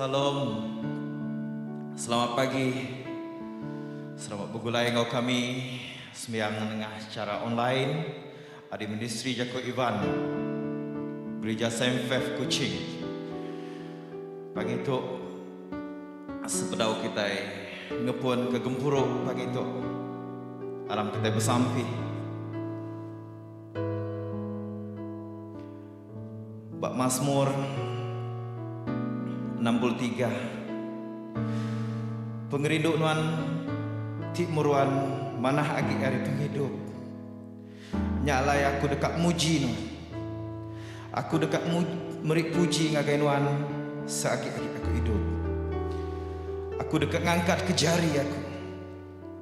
Salam. Selamat pagi. Selamat begulai enggau kami sembiang nengah chara online ari Ministri Jaku Iban Gerija Semfef Kuching. Pagi tu sebedau kitai ngepun ke gempuru pagi tu aram kitai besampi. Ba Masmur 63, Pengerindu nuan ti meruan manah agi ari pengidup. Nya alai aku deka muji nuan. Aku deka meri puji ngagai nuan seagi-agi aku idup. Aku deka ngangkatka jari aku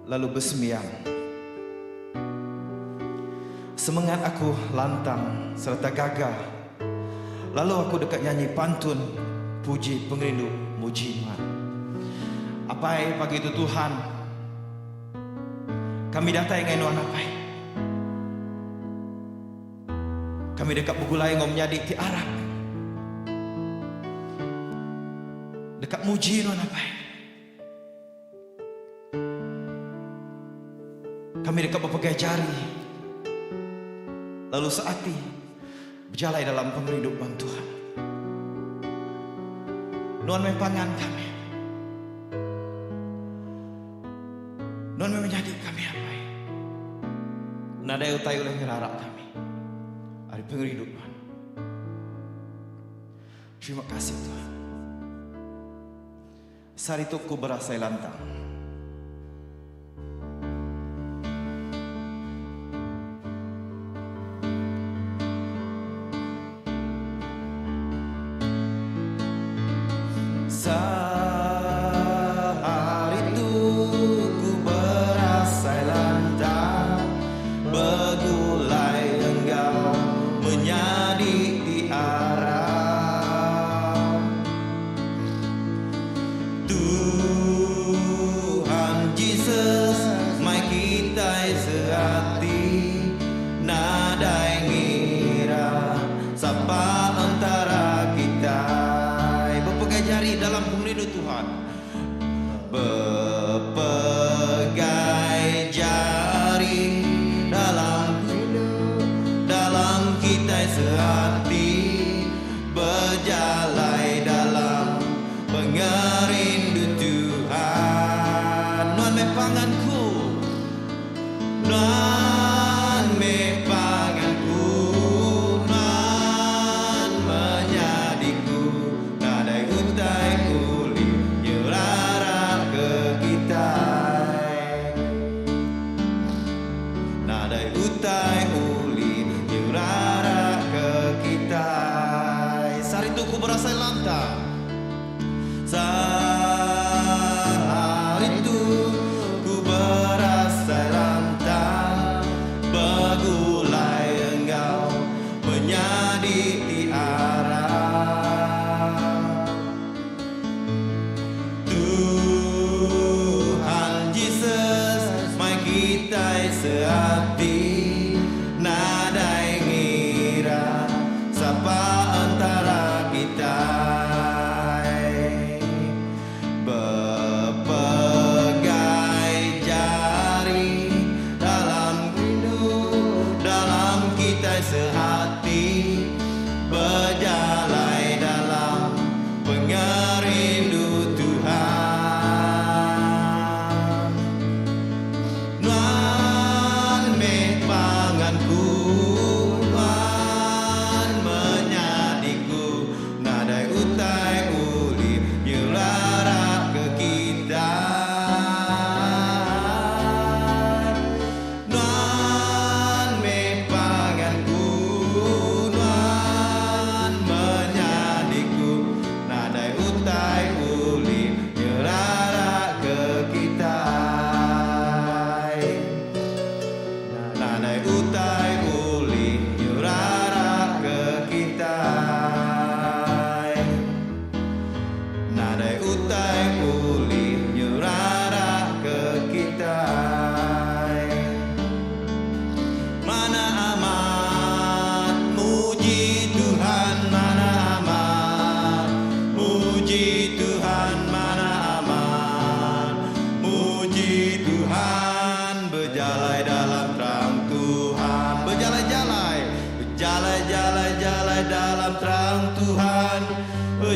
lalu besembiang. Semengat aku lantang sereta gaga, lalu aku deka nyanyi pantun puji pengerindu muji Nuan. Apai, pagi tu Tuhan, kami datai ngagai Nuan Apai. Kami deka begulai enggau menyadi ti arap. Deka muji Nuan Apai. Kami deka bepegai jari lalu seati bejalai dalam pengerindu nuan Tuhan. Nuan meh pangan kami. Nuan meh menyadi kami apai. Nadai utai ulih ngerara kami ari pengerindu nuan. Terima kasih Tuhan. Sehari tu ku berasai lantang. Sehari tu ku berasai lantang begulai enggau menyadi ti arap.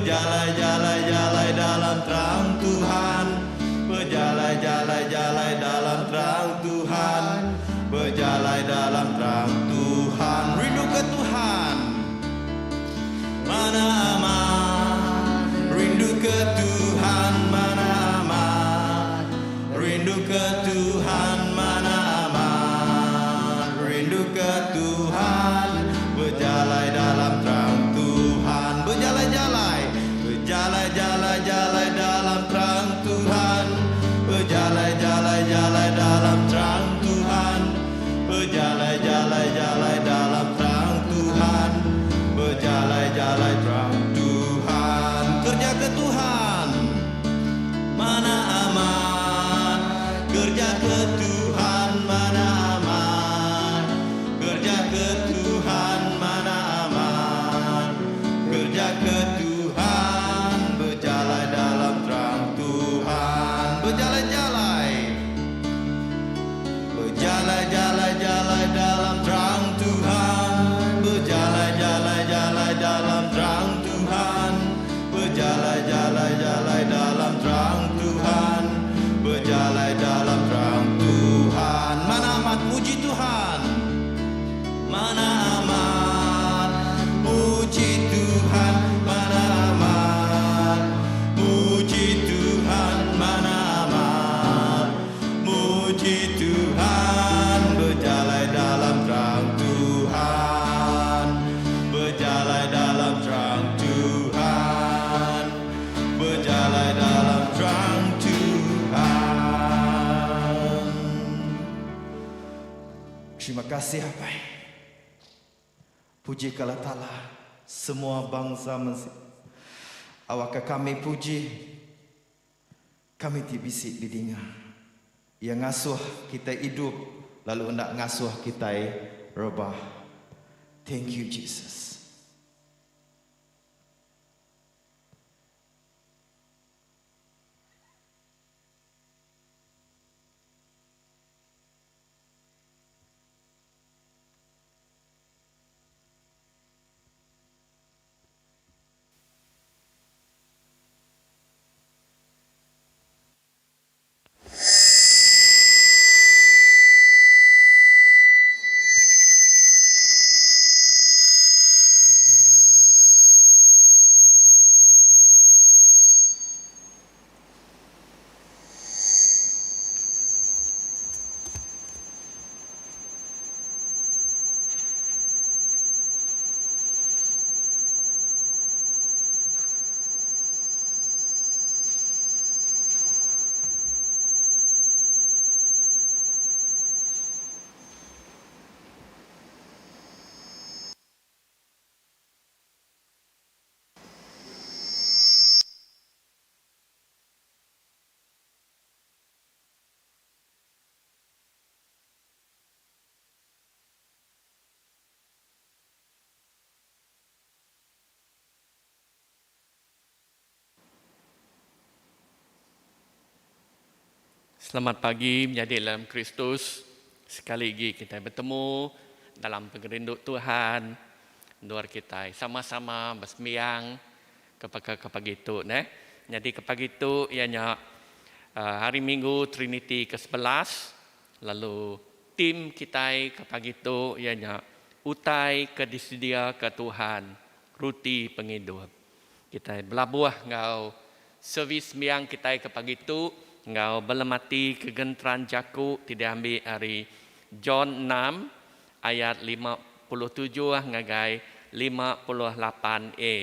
Bejalai jalai jalai dalam terang Tuhan Bejalai jalai jalai dalam terang Tuhan Bejalai dalam terang Tuhan Rindu ke Tuhan Mana amat Rindu ke Tuhan Mana amat Rindu ke Tuhan Mana amat Rindu ke Tuhan Bejalai dalam terang Tuhan Bejalai jalai Bejalai jalai jalai dalam terang Tuhan Bejalai jalai jalai dalam terang Tuhan Bejalai jalai jalai dalam terang Tuhan Bejalai jalai terang Tuhan Kerja ke Tuhan Mana amat Kerja ke Tuhan Mana amat Kerja ke Tuhan Mana amat Kerja ke Tuhan Bejalai dalam terang Tuhan Bejalai jalai Bejalai jalai jalai dalam terang Tuhan Bejalai jalai jalai dalam terang Tuhan Bejalai jalai jalai dalam terang Tuhan Bejalai dalam terang Tuhan Mana amat muji Tuhan Mana amat muji Tuhan Mana amat muji Tuhan Mana amat muji Tuhan Bejalai dalam terang Tuhan Bejalai dalam terang Tuhan Bejalai dalam terang Tuhan Terima kasih Apai. Puji ke Allah Taala semua bangsa mensia. Awakka kami puji kami ti bisi didinga. Iya ngasuh kitai idup lalu enda ngasuh kitai rebah. Thank you Jesus. Selamat pagi menyadi dalam Kristus. Sekali lagi kita betemu dalam pengerindu Tuhan. Endur kitai sama-sama besembiang ke baka ke pagi tu neh. Nyadi ke pagi tu iya nya hari Minggu Triniti ke 11 lalu tim kitai ke pagi tu iya nya utai ke disediaka Tuhan ruti pengidup. Kitai belabuh enggau servis sembiang kitai ke pagi tu enggau belemati ke genteran jaku ti diambi ari John enam ayat 57 ngagai 58 a.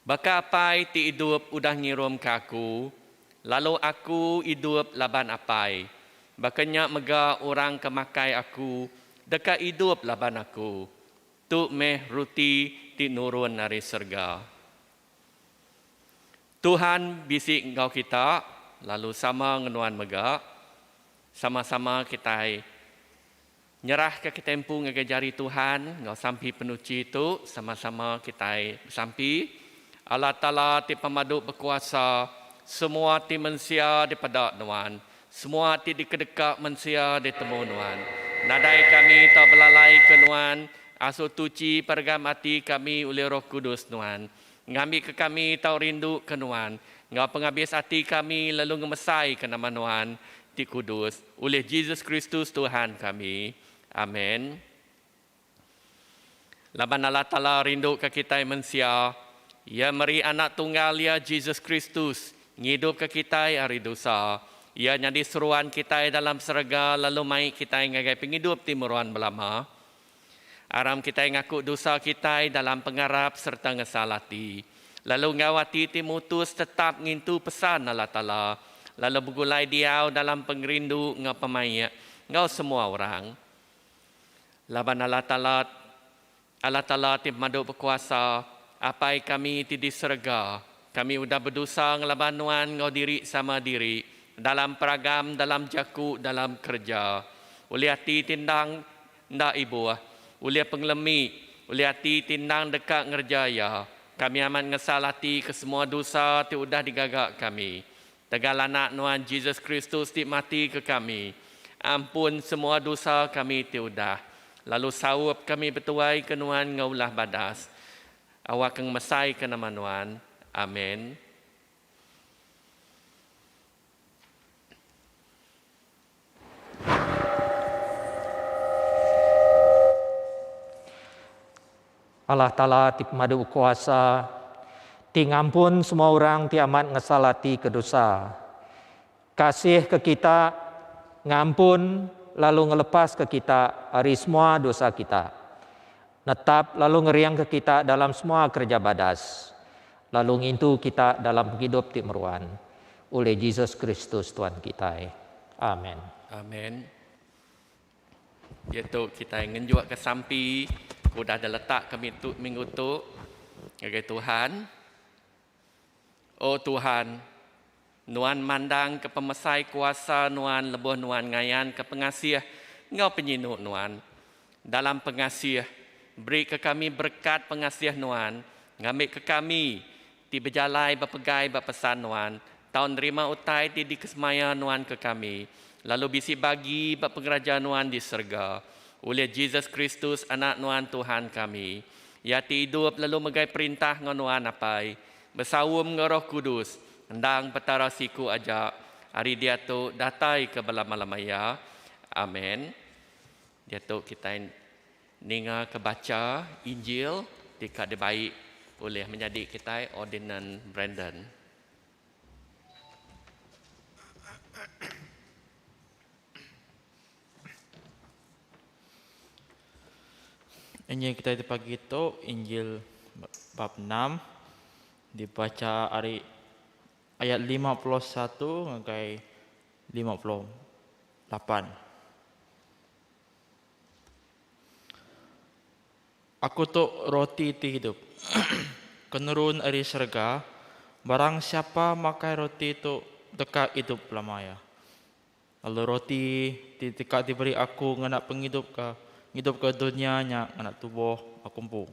Baka Apai ti idup udah ngirumka aku, lalu aku idup laban Apai, baka nya mega orang ke makai aku deka idup laban aku. Tu meh ruti ti nurun ari serega. Tuhan bisi enggau kita, lalu sama ngenuan mega. Sama-sama kitai nyerahka kitai empu ngagai jari Tuhan enggau sampi penuchi tu. Sama-sama kitai besampi. Allah Taala ti pemadu bekuasa, semua ti mensia dipeda Nuan, semua ti dikedeka mensia ditemu Nuan. Nadai kami tau belalai ke Nuan. Asuh tuchi peragam ati kami ulih Roh Kudus Nuan, ngambika kami tau rindu ke Nuan enggau pengabis ati kami lalu ngemesaika nama Nuan ti kudus, ulih Jesus Kristus Tuhan kami. Amen. Laban Allah Taala rinduka kitai mensia, Iya meri Anak Tunggal Iya Jesus Kristus ngidupka kitai ari dosa. Iya nyadi seruan kitai dalam serega lalu mai kitai ngagai pengidup ti meruan belama. Aram kitai ngaku dosa kitai dalam pengarap sereta ngesal ati, lalu enggau ati ti mutus tetap ngintu pesan Allah Taala, lalu begulai diau dalam pengerindu enggau pemaik enggau semua orang. Laban Allah Taala, Allah Taala ti Pemadu Bekuasa, Apai kami ti di serega, kami udah bedosa ngelaban Nuan enggau diri sama diri, dalam peragam, dalam jaku, dalam kereja. Ulih ati ti endang enda ibuh, ulih pengelemi, ulih ati ti endang deka ngereja iya, kami amat ngesal ati ke semua dosa ti udah digaga kami. Tegal Anak Nuan Jesus Kristus ti mati ke kami, ampun semua dosa kami ti udah, lalu saup kami betuai ke Nuan enggau ulah badas, awakka ngemesaika nama Nuan. Amen. Allah Taala ti pemadu kuasa, ti ngampun semua orang ti amat ngesal ati ke dosa. Kasih ke kita, ngampun lalu ngelepaska kita ari semua dosa kita. Netap lalu ngeringka kita dalam semua kereja badas, lalu ngintu kita dalam pengidup ti meruan, ulih Jesus Kristus Tuan kitai. Amen. Amen. Diatu kitai ngenjukka sampi ke udah diletak kami tu minggu tu ngagai Tuhan. O Tuhan, Nuan mandangka pemesai kuasa Nuan lebuh Nuan ngayanka pengasih enggau penyinu Nuan. Dalam pengasih, berika kami berekat pengasih Nuan, ngambika kami, ti bejalai bepegai ba pesan Nuan, tau nerima utai ti dikesemaya Nuan ke kami, lalu bisi bagi ba pengeraja Nuan di serega, ulih Jesus Kristus Anak Nuan Tuhan kami. Iya ti idup lalu megai perintah enggau Nuan, Apai, besaum enggau Roh Kudus, endang Petara siku aja, ari diatu datai ke belama-lama iya. Amen. Diatu kitai ninga ke bacha Injil ti ka dibai ulih menyadi kitai Ordinan Brandon. Injil kitai ti pagi tu Injil bab enam dibacha ari ayat 51 ngagai 58. Aku tu roti ti idup. Ke nurun ari serega, barang siapa makai roti tu deka idup belama iya. Lalu roti ti deka diberi aku ngena pengidup ke ngidupka dunya nya ngena tubuh aku empu.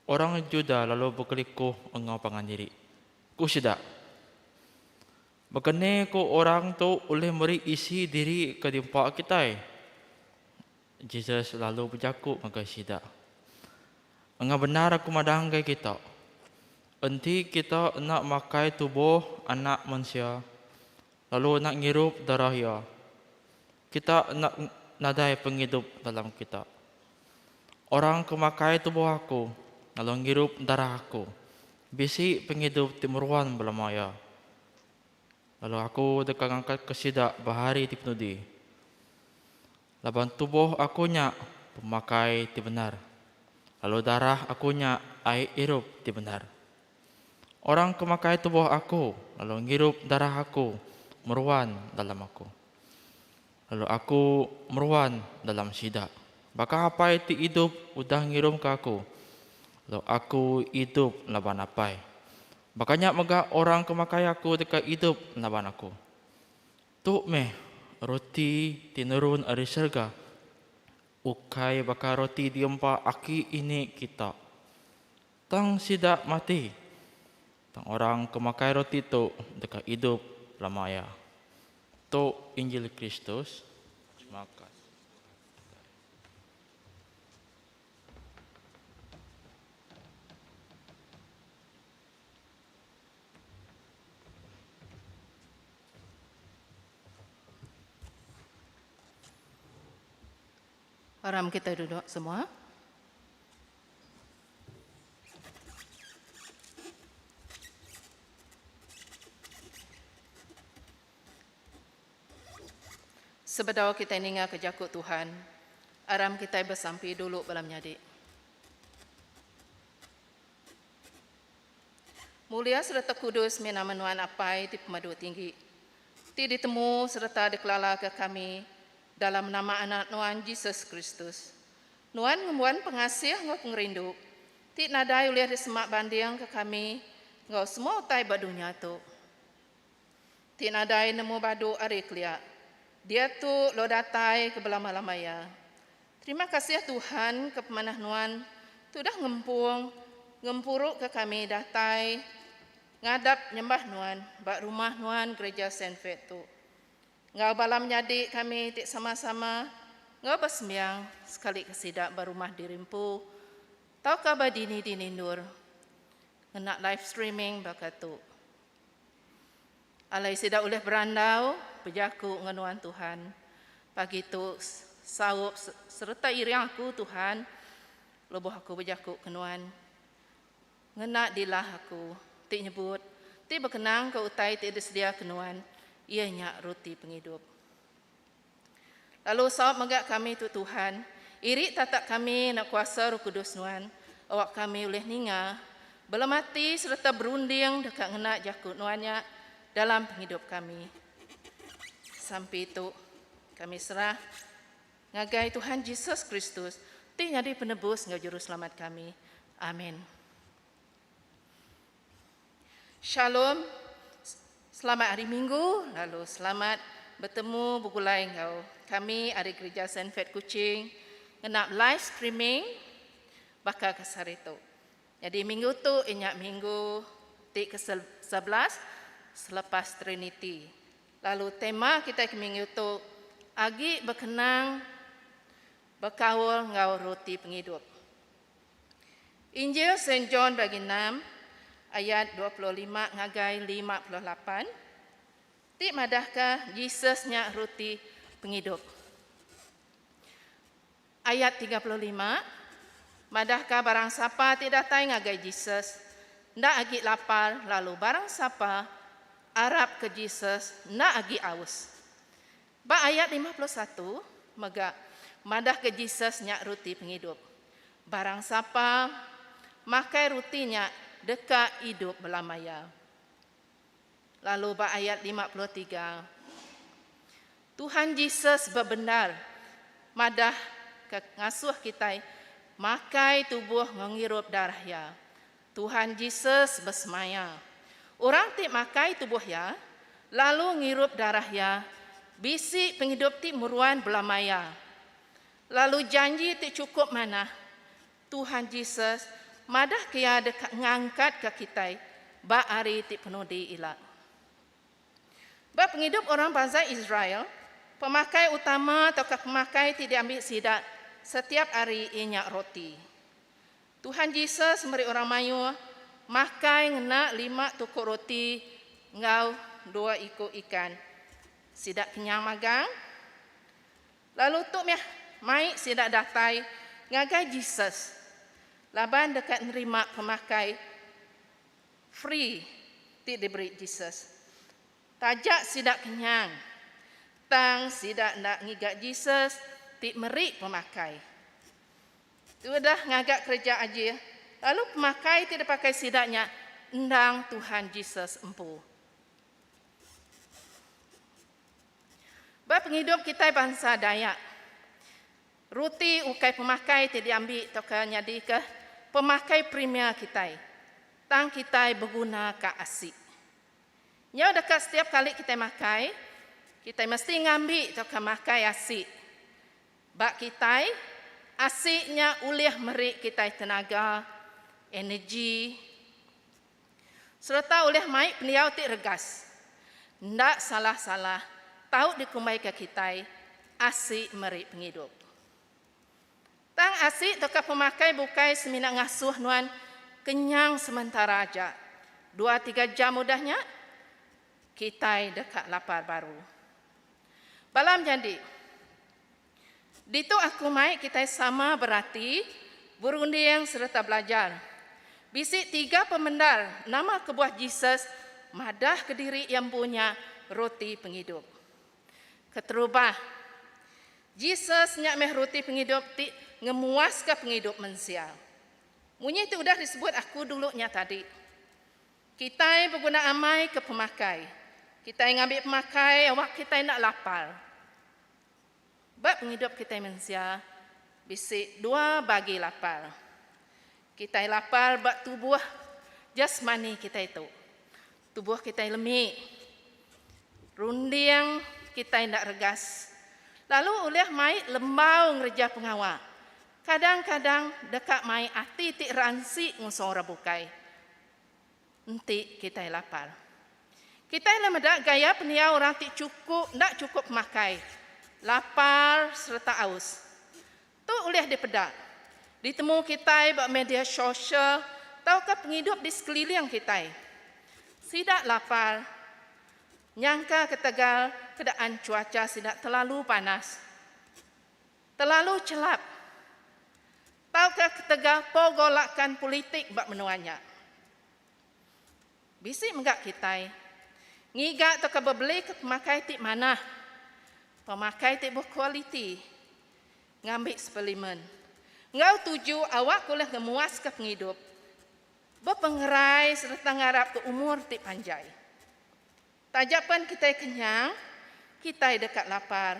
Orang Judah lalu bekelikuh enggau pangan diri. Ku sida, Baka ni ku orang tu ulih meri isi diri ke diempa kitai? Jesus lalu bejaku ngagai sida, Enggau bendar aku madah ngagai kita, enti kita enda makai tubuh Anak Mensia lalu enda ngirup darah iya, kita enda nadai pengidup dalam kita. Orang ke makai tubuh aku lalu ngirup darah aku, bisi pengidup ti meruan belama iya. Lalu aku deka ngangkatka sida ba hari ti penudi. Laban tubuh aku nya pemakai ti bendar, lalu darah aku nya ai irup ti bendar. Orang ke makai tubuh aku lalu ngirup darah aku meruan dalam aku. Lalu aku meruan dalam sida. Baka Apai ti idup udah ngirumka aku, lalu aku idup laban Apai. Baka nya mega orang ke makai aku deka idup laban aku. Tu meh roti ti nurun ari serega, ukai baka roti diempa aki ini kita. Tang sida mati. Tang orang ke makai roti tu deka idup belama iya. Tu Injil Kristus. Terima kasih. Aram kita duduk semua. Sebedau kitai ninga ke jaku Tuhan, aram kitai besampi dulu bala menyadi. Mulia sereta kudus mih nama Nuan Apai ti Pemadu Tinggi, ti ditemu sereta dikelalaka kami dalam nama Anak Nuan Jesus Kristus. Nuan ngembuan pengasih enggau pengerindu ti nadai ulih disema bandingka kami enggau semua utai ba dunya tu. Ti nadai nemu badu ari kelia. Diatu lo datai ke belama-lama iya. Terima kasih Tuhan ke pemanah nuan ti udah ngempung ngempuru ke kami datai ngadap nyembah nuan ba rumah nuan Gereja Sandford tu. Enggau bala menyadi kami ti sama-sama enggau besembiang sekali ke sida ba rumah diri empu tauka ba dini-dini endur ngena live streaming baka tu. Alai sida ulih berandau, bejaku enggau nuan Tuhan. Pagi tu, saup sereta iring aku Tuhan lebuh aku bejaku ke nuan. Ngena dilah aku ti nyebut, ti bekenangka utai ti disediaka nuan, iya nya roti pengidup. Lalu saup mega kami tu Tuhan, iri tatak kami ngena kuasa Roh Kudus Nuan, awak kami ulih ninga, belemati sereta berunding deka ngena jaku Nuan nya dalam pengidup kami. Sampi tu kami serah ngagai Tuhan Jesus Kristus ti nyadi Penebus enggau Juruselamat kami. Amin. Shalom. Selamat hari Minggu lalu selamat betemu begulai enggau kami ari Gereja Sanford Kuching ngena live streaming baka ke sehari tu. Nyadi minggu tu inya minggu ti ke 11 selepas Trinity. Lalu tema kitai ke minggu tu agi bekenang bekaul enggau roti pengidup. Injil Saint John bagi enam ayat 25 ngagai 58 ti madahka Jesus nya roti pengidup. Ayat 35 madahka barang sapa ti datai ngagai Jesus enda agi lapar lalu barang sapa arapka Jesus enda agi aus. Ba ayat 51 mega madahka Jesus nya ruti pengidup. Barang sapa makai ruti nya deka idup belama iya. Lalu ba ayat 53, Tuhan Jesus bebendar madah ke ngasuh kitai makai tubuh enggau ngirup darah iya. Tuhan Jesus besemaya, orang ti makai tubuh iya lalu ngirup darah iya bisi pengidup ti meruan belama iya. Lalu janji ti chukup manah, Tuhan Jesus madahka iya deka ngangkatka kitai ba hari ti penudi ila. Ba pengidup orang bansa Israel, pemakai utama tauka pemakai ti diambi sida setiap hari iya nya roti. Tuhan Jesus meri orang mayuh makai ngena lima tuku roti enggau dua iku ikan. Sida kenyang magang. Lalu tu meh mai sida datai ngagai Jesus laban deka nerima pemakai free ti diberi Jesus. Taja sida kenyang, tang sida enda ngiga Jesus ti meri pemakai. Tu udah ngaga kereja ajih, lalu pemakai ti dipakai sida nya endang Tuhan Jesus empu. Ba pengidup kitai bansa Dayak, ruti ukai pemakai ti diambi tauka nyadika pemakai premier kitai, tang kitai begunaka asi. Nyau deka setiap kali kitai makai, kitai mesti ngambi tauka makai asi. Ba kitai, asi nya ulih meri kitai tenaga, energi, Sereta ulih mai pendiau ti regas. Enda salah-salah tau dikumbaika kitai asi meri pengidup. Tang asi tauka pemakai bukai semina ngasuh nuan kenyang sementara aja. Dua tiga jam udah nya, kitai deka lapar baru. Bala menyadi. Ditu aku mai kitai sama berati, berunding sereta belajar. Bisi tiga pemendar nama kebuah Jesus madah kediri iya empu nya roti pengidup. Keterubah, Jesus nya meh roti pengidup ti ngemuaska pengidup mensia. Munyi ti udah disebut aku dulu nya tadi. Kitai beguna amai ke pemakai. Kitai ngambi pemakai awak kitai enda lapar. Ba pengidup kitai mensia, bisi dua bagi lapar. Kitai lapar ba tubuh jasmani kitai tu. Tubuh kitai lemi. Runding kitai enda regas. Lalu ulih mai lembau ngereja pengawa. Kadang-kadang deka mai ati ti ransi ngusung orang bukai enti kitai lapar. Kitai enda meda gaya pendiau orang ti chukup enda chukup pemakai, lapar sereta aus. Tu ulih dipeda, ditemu kitai ba media sosial tauka pengidup di sekeliling kitai. Sida lapar nyangka ketegal keadaan cuaca sida terlalu panas. Telalu chelap tauka ketegal pogolakan politik ba menua nya. Bisi mega kitai ngiga tauka bebeli ke pemakai ti manah, pemakai ti bekualiti ngambi suplemen enggau tuju awak ke ulih ngemuaska pengidup, bepengerai sereta ngarapka umur ti panjai. Taja pen kitai kenyang, kitai deka lapar,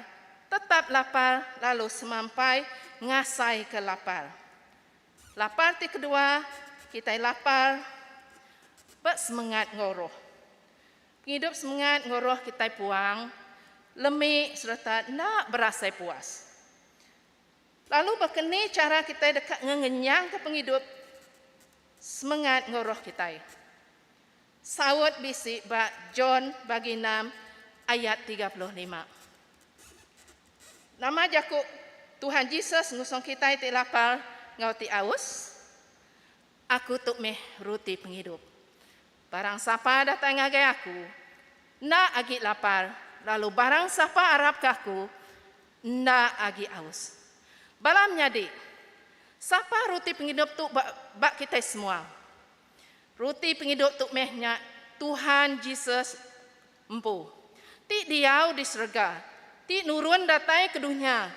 tetap lapar lalu semampai ngasaika lapar. Lapar ti kedua, kitai lapar ba semengat enggau roh. Pengidup semengat enggau roh kitai puang, lemi sereta enda berasai puas. Lalu baka ni chara kitai deka ngengenyangka pengidup semengat enggau roh kitai? Saut bisi ba John bagi enam ayat 35. Nama jaku Tuhan Jesus ngusung kitai ti lapar enggau ti aus? Aku tu meh ruti pengidup. Barang sapa datai ngagai aku, enda agi lapar, lalu barang sapa arapka aku, enda agi aus. Bala menyadi, sapa ruti pengidup tu ba, ba kitai semua? Ruti pengidup tu meh nya Tuhan Jesus empu, ti diau di serega, ti nurun datai ke dunya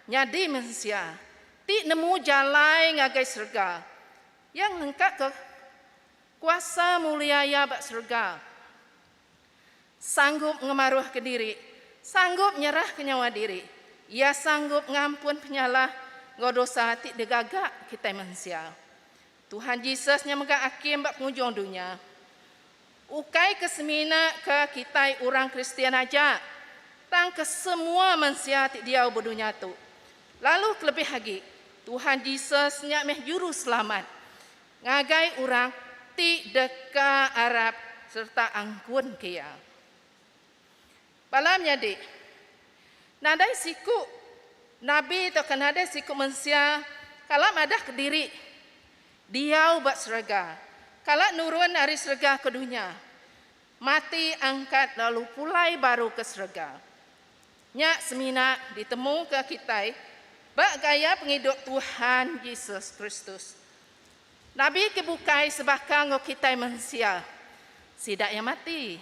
nyadi mensia, ti nemu jalai ngagai serega. Iya ngelengkaka kuasa mulia iya ba serega, sanggup ngemaruhka diri, sanggup nyerahka nyawa diri. Iya sanggup ngampun penyalah enggau dosa ti digaga kitai mensia. Tuhan Jesus nya mega akim ba pengujung dunya. Ukai ke semina ke kitai orang Kristian aja, tang ke semua mensia ti diau ba dunya tu. Lalu kelebih agi, Tuhan Jesus nya meh Juruselamat ngagai orang ti deka arap sereta angkun ke Iya. Bala menyadi, nadai siku nabi tauka nadai siku mensia kala madah kediri diau ba serega, kala nurun ari serega ke dunya, mati angkat lalu pulai baru ke serega. Nya semina ditemuka kitai ba gaya pengidup Tuhan Jesus Kristus. Nabi ke bukai sebaka enggau kitai mensia, sida iya mati.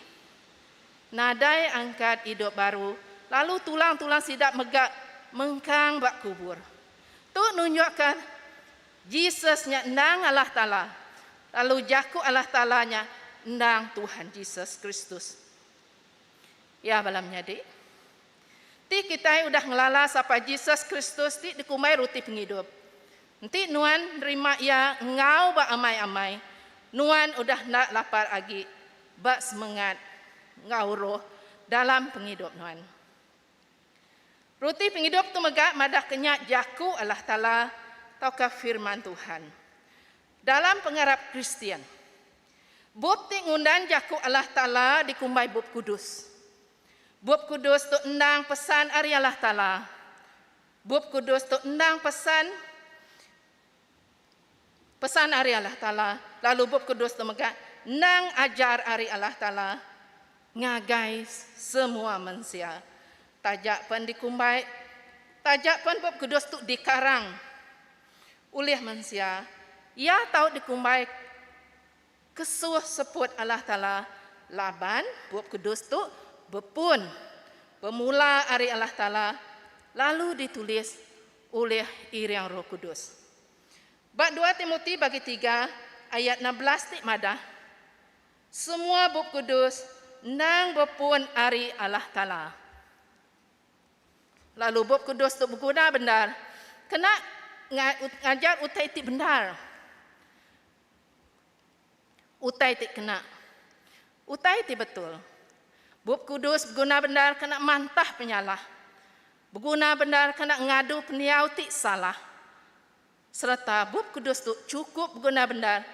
Nadai angkat idup baru, lalu tulang-tulang sida mega mengkang ba kubur. Tu nunjukka Jesus nya endang Allah Taala, lalu Jaku Allah Taala nya endang Tuhan Jesus Kristus. Ya bala menyadi. Ti kitai udah ngelala sapa Jesus Kristus ti dikumbai ruti pengidup. Enti nuan nerima iya enggau ba amai-amai, nuan udah enda lapar agi ba semengat enggau roh dalam pengidup nuan. Ruti pengidup tu mega madahka nya jaku Allah Taala tauka firman Tuhan. Dalam pengarap Kristian, bup ti ngundan jaku Allah Taala dikumbai Bup Kudus. Bup Kudus tu endang pesan ari Allah Taala. Bup Kudus tu endang pesan pesan ari Allah Taala, lalu Bup Kudus tu mega endang ajar ari Allah Taala ngagai semua mensia. Taja pen dikumbai. Taja pen Bup Kudus tu dikarang ulih mensia, iya tau dikumbai kesuh seput Allah Taala laban Bup Kudus tu bepun bemula ari Allah Taala lalu ditulis ulih iring Roh Kudus. Ba dua Timoti bagi tiga ayat 16 ti madah, Semua Bup Kudus endang bepun ari Allah Taala. Lalu Bup Kudus tu beguna bendar kena ngajar utai ti bendar. Utai ti kena. Utai ti betul. Bup Kudus beguna bendar kena mantah penyalah. Beguna bendar kena ngadu pendiau ti salah. Sereta Bup Kudus tu chukup beguna bendar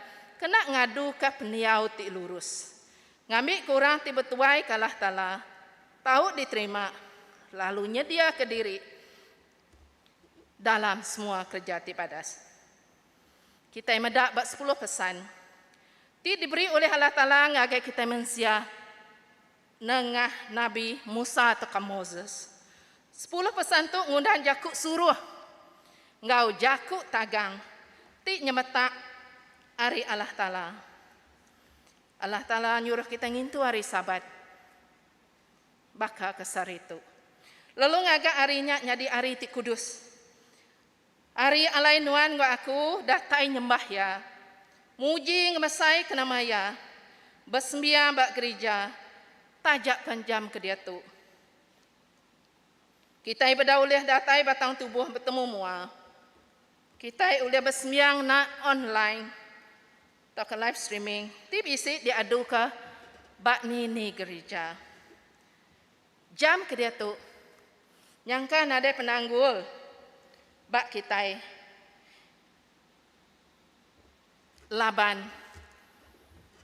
kena ngaduka pendiau ti lurus. Ngambika orang ti betuaika Allah Taala tau diterima lalu nyediaka diri dalam semua kereja ti badas. Kitai meda ba sepuluh pesan ti diberi ulih Allah Taala ngagai kitai mensia nengah Nabi Musa tauka Moses. Sepuluh pesan tu ngundan jaku suruh enggau jaku tagang ti nyemetak ari Allah Taala. Allah Taala nyuruh kitai ngintu hari Sabat baka ke sehari tu. Lalu ngaga hari nya nyadi hari ti kudus. Ari alai nuan enggau aku datai nyembah Iya, muji ngemesaika nama Iya, besembiang ba gerija taja pen jam ke diatu. Kitai beda ulih datai batang tubuh betemu mua. Kitai ulih besembiang ngena online tauka live streaming ti bisi diaduka ba ni-ni gerija. Jam ke diatu, nyangka nadai penanggul ba kitai laban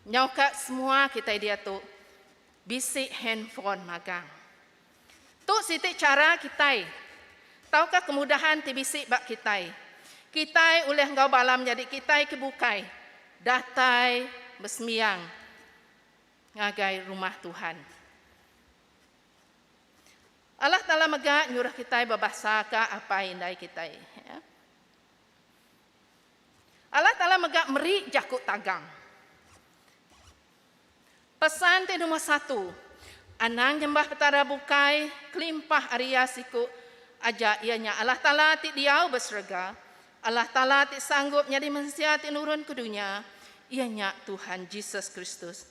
nyauka semua kitai diatu bisi handphone magang. Tu siti chara kitai tauka kemudahan ti bisi ba kitai. Kitai ulih enggau bala menyadi kitai ke bukai datai besembiang ngagai rumah Tuhan. Allah Taala mega nyuruh kitai bebasaka apai indai kitai. Ya. Allah Taala mega meri jaku tagang. Pesan ti nombor satu, anang nyembah petara bukai kelimpah ari iya siku aja iya nya Allah Taala ti diau ba serega, Allah Taala ti sanggup nyadi mensia ti nurun ke dunya, iya nya Tuhan Jesus Kristus.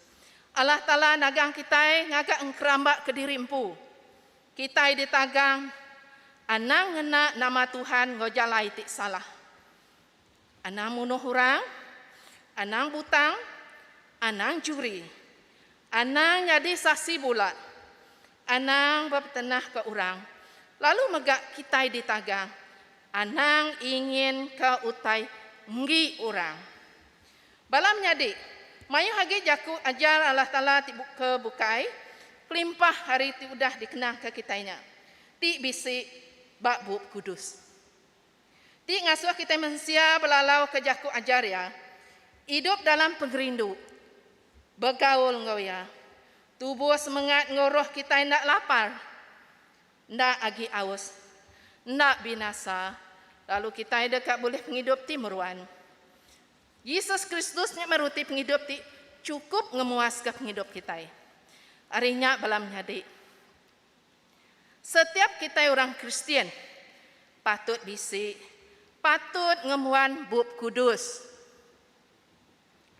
Allah Taala nagang kitai ngaga engkeramba kediri empu. Kitai ditagang anang ngena nama Tuhan enggau jalai ti salah. Anang munuh orang, anang butang, anang juri, anang nyadi saksi bula, anang bepetenahka orang, lalu mega kitai ditagang Anang inginka utai enggi orang. Bala menyadi, mayuh agi jaku ajar Allah Taala ti ke bukai kelimpah ari ti udah dikenangka kitai nya, ti bisi ba Bup Kudus. Ti ngasuh kitai mensia belalauka jaku ajar Iya, idup dalam pengerindu, begaul enggau Iya, tubuh semengat enggau roh kitai enda lapar, Enda agi aus, enda binasa, lalu kitai deka bulih pengidup ti meruan. Jesus Kristus nya meh ruti pengidup ti chukup ngemuaska pengidup kitai. Ari nya bala menyadi, setiap kitai orang Kristian patut bisi, patut ngembuan Bup Kudus.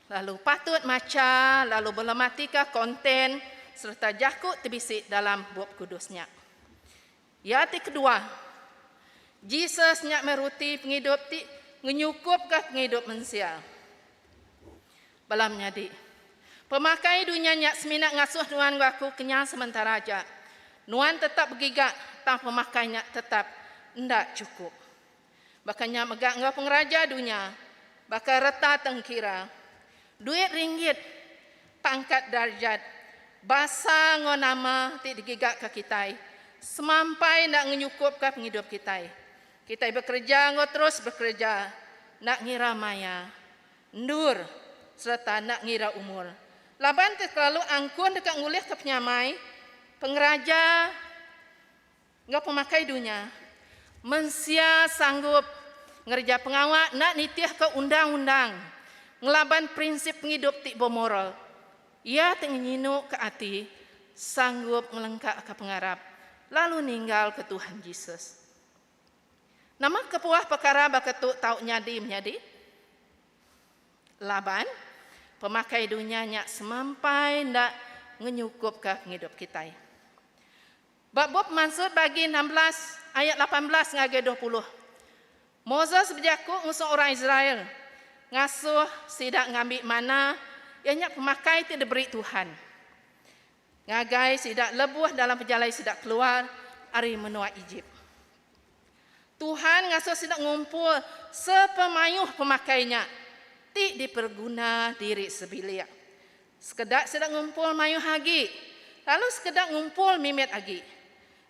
Lalu patut macha lalu belematika konten sereta jaku ti bisi dalam Bup Kudus nya. Iya ti kedua, Jesus nya meh ruti pengidup ti ngenyukupka pengidup mensia. Bala menyadi, pemakai dunya nya semina ngasuh nuan enggau aku kenyang sementara aja. Nuan tetap begiga tang pemakai nya tetap enda chukup. Baka nya mega enggau pengeraja dunya, baka reta tengkira, duit ringgit, pangkat darjat, basa enggau nama ti digigaka kitai semampai enda ngenyukupka pengidup kitai. Kitai bekereja enggau terus bekereja enda ngira maya, endur sereta enda ngira umur. Laban ti kelalu angkun deka ngulihka penyamai, pengeraja, Enggau pemakai dunya. Mensia sanggup ngereja pengawa enda nitihka undang-undang ngelaban prinsip pengidup ti bemoral. Iya ti ngenyinuka ati sanggup ngelengkaka pengarap lalu ninggalka Tuhan Jesus. Nama kebuah pekara baka tu tau nyadi menyadi? Laban, pemakai dunya nya semampai enda ngenyukupka pengidup kitai. Ba bup Mansut bagi 16 ayat 18 ngagai 20, Moses bejaku ngusung orang Israel ngasuh sida ngambi mana iya nya pemakai ti diberi Tuhan ngagai sida lebuh dalam pejalai sida keluar ari menua Ejip. Tuhan ngasuh sida ngumpul sepemayuh pemakai nya ti diperguna diri sebilik. Sekeda sida ngumpul mayuh agi, lalu sekeda ngumpul mimit agi.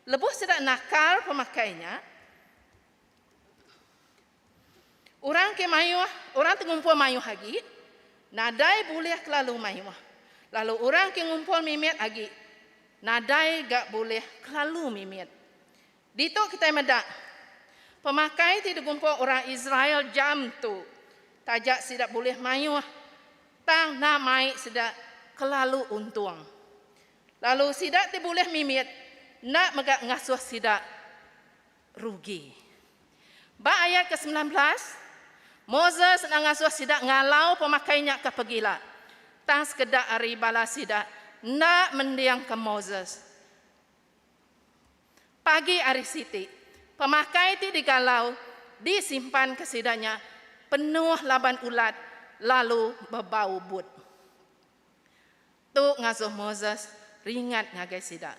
Lebuh sida nakar pemakai nya, orang ke mayuh, orang ti ngumpul mayuh agi, nadai bulih kelalu mayuh. Lalu orang ke ngumpul mimit agi, nadai ga bulih kelalu mimit. Ditu kitai meda, pemakai ti digumpul orang Israel jam tu, taja sida bulih mayuh, tang enda mai sida kelalu untung. Lalu sida ti bulih mimit enda mega ngasuh sida rugi. Ba ayat ke-19, Moses enda ngasuh sida ngalau pemakai nya ke pegila, tang sekeda ari bala sida enda mendingka Moses. Pagi hari siti, pemakai ti digalau disimpan ke sida nya penuh laban ulat lalu bebau but. Tu ngasuh Moses ringat ngagai sida.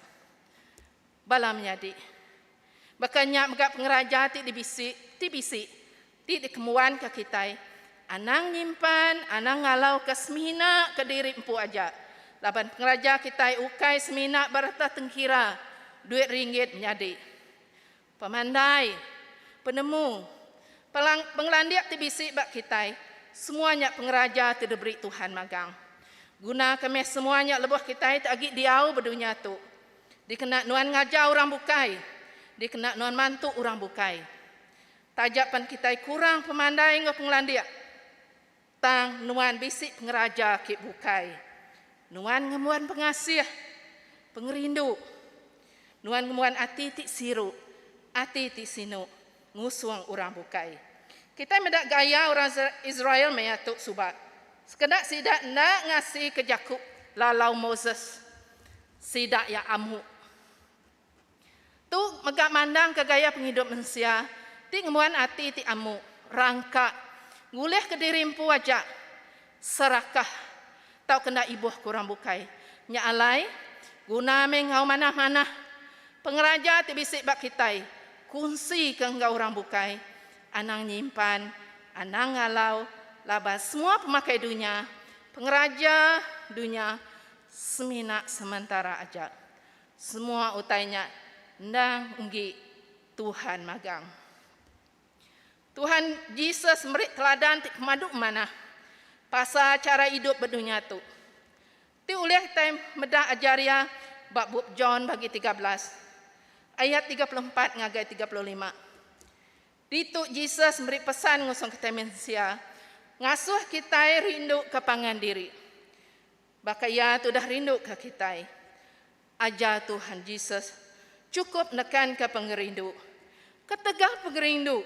Bala menyadi, baka nya mega pengeraja ti dibisi ti bisi ti dikembuanka kitai, anang nyimpan, anang ngalauka semina ke diri empu aja, laban pengeraja kitai ukai semina ba reta tengkira duit ringgit menyadi. Pemandai, penemu, pengelandik ti bisi ba kitai, semua nya pengeraja ti diberi Tuhan magang. Gunaka meh semua nya lebuh kitai ti agi diau ba dunya tu. Dikena nuan ngajar orang bukai, dikena nuan mantu orang bukai. Taja pan kitai kurang pemandai enggau pengelandik, tang nuan bisi pengeraja ke bukai. Nuan ngembuan pengasih, pengerindu. Nuan ngembuan ati ti siru, ati ti sinu ngusung orang bukai. Kitai meda gaya orang Israel maya tu suba. Sekeda sida enda ngasika jaku lalau Moses. Sida iya amu. Tu mega mandangka gaya pengidup mensia ti ngembuan ati ti amu, rangka, ngulihka diri empu aja, serakah tauka enda ibuh ke orang bukai. Nya alai, guna meh enggau manah-manah pengeraja ti bisi ba kitai, kunsika enggau orang bukai, anang nyimpan, anang ngalau laban semua pemakai dunya, pengeraja dunya semina sementara aja. Semua utai nya endang enggi Tuhan magang. Tuhan Jesus meri teladan ti pemadu manah pasal chara idup ba dunya tu. Ti ulih kitai meda ajar iya ba bup John bagi 13 ayat 34 ngagai 35. Ditu Jesus meri pesan ngusung kitai mensia ngasuh kitai rinduka pangan diri. Baka Iya ti udah rinduka kitai. Ajar Tuhan Jesus chukup nekanka pengerindu. Ketegal pengerindu,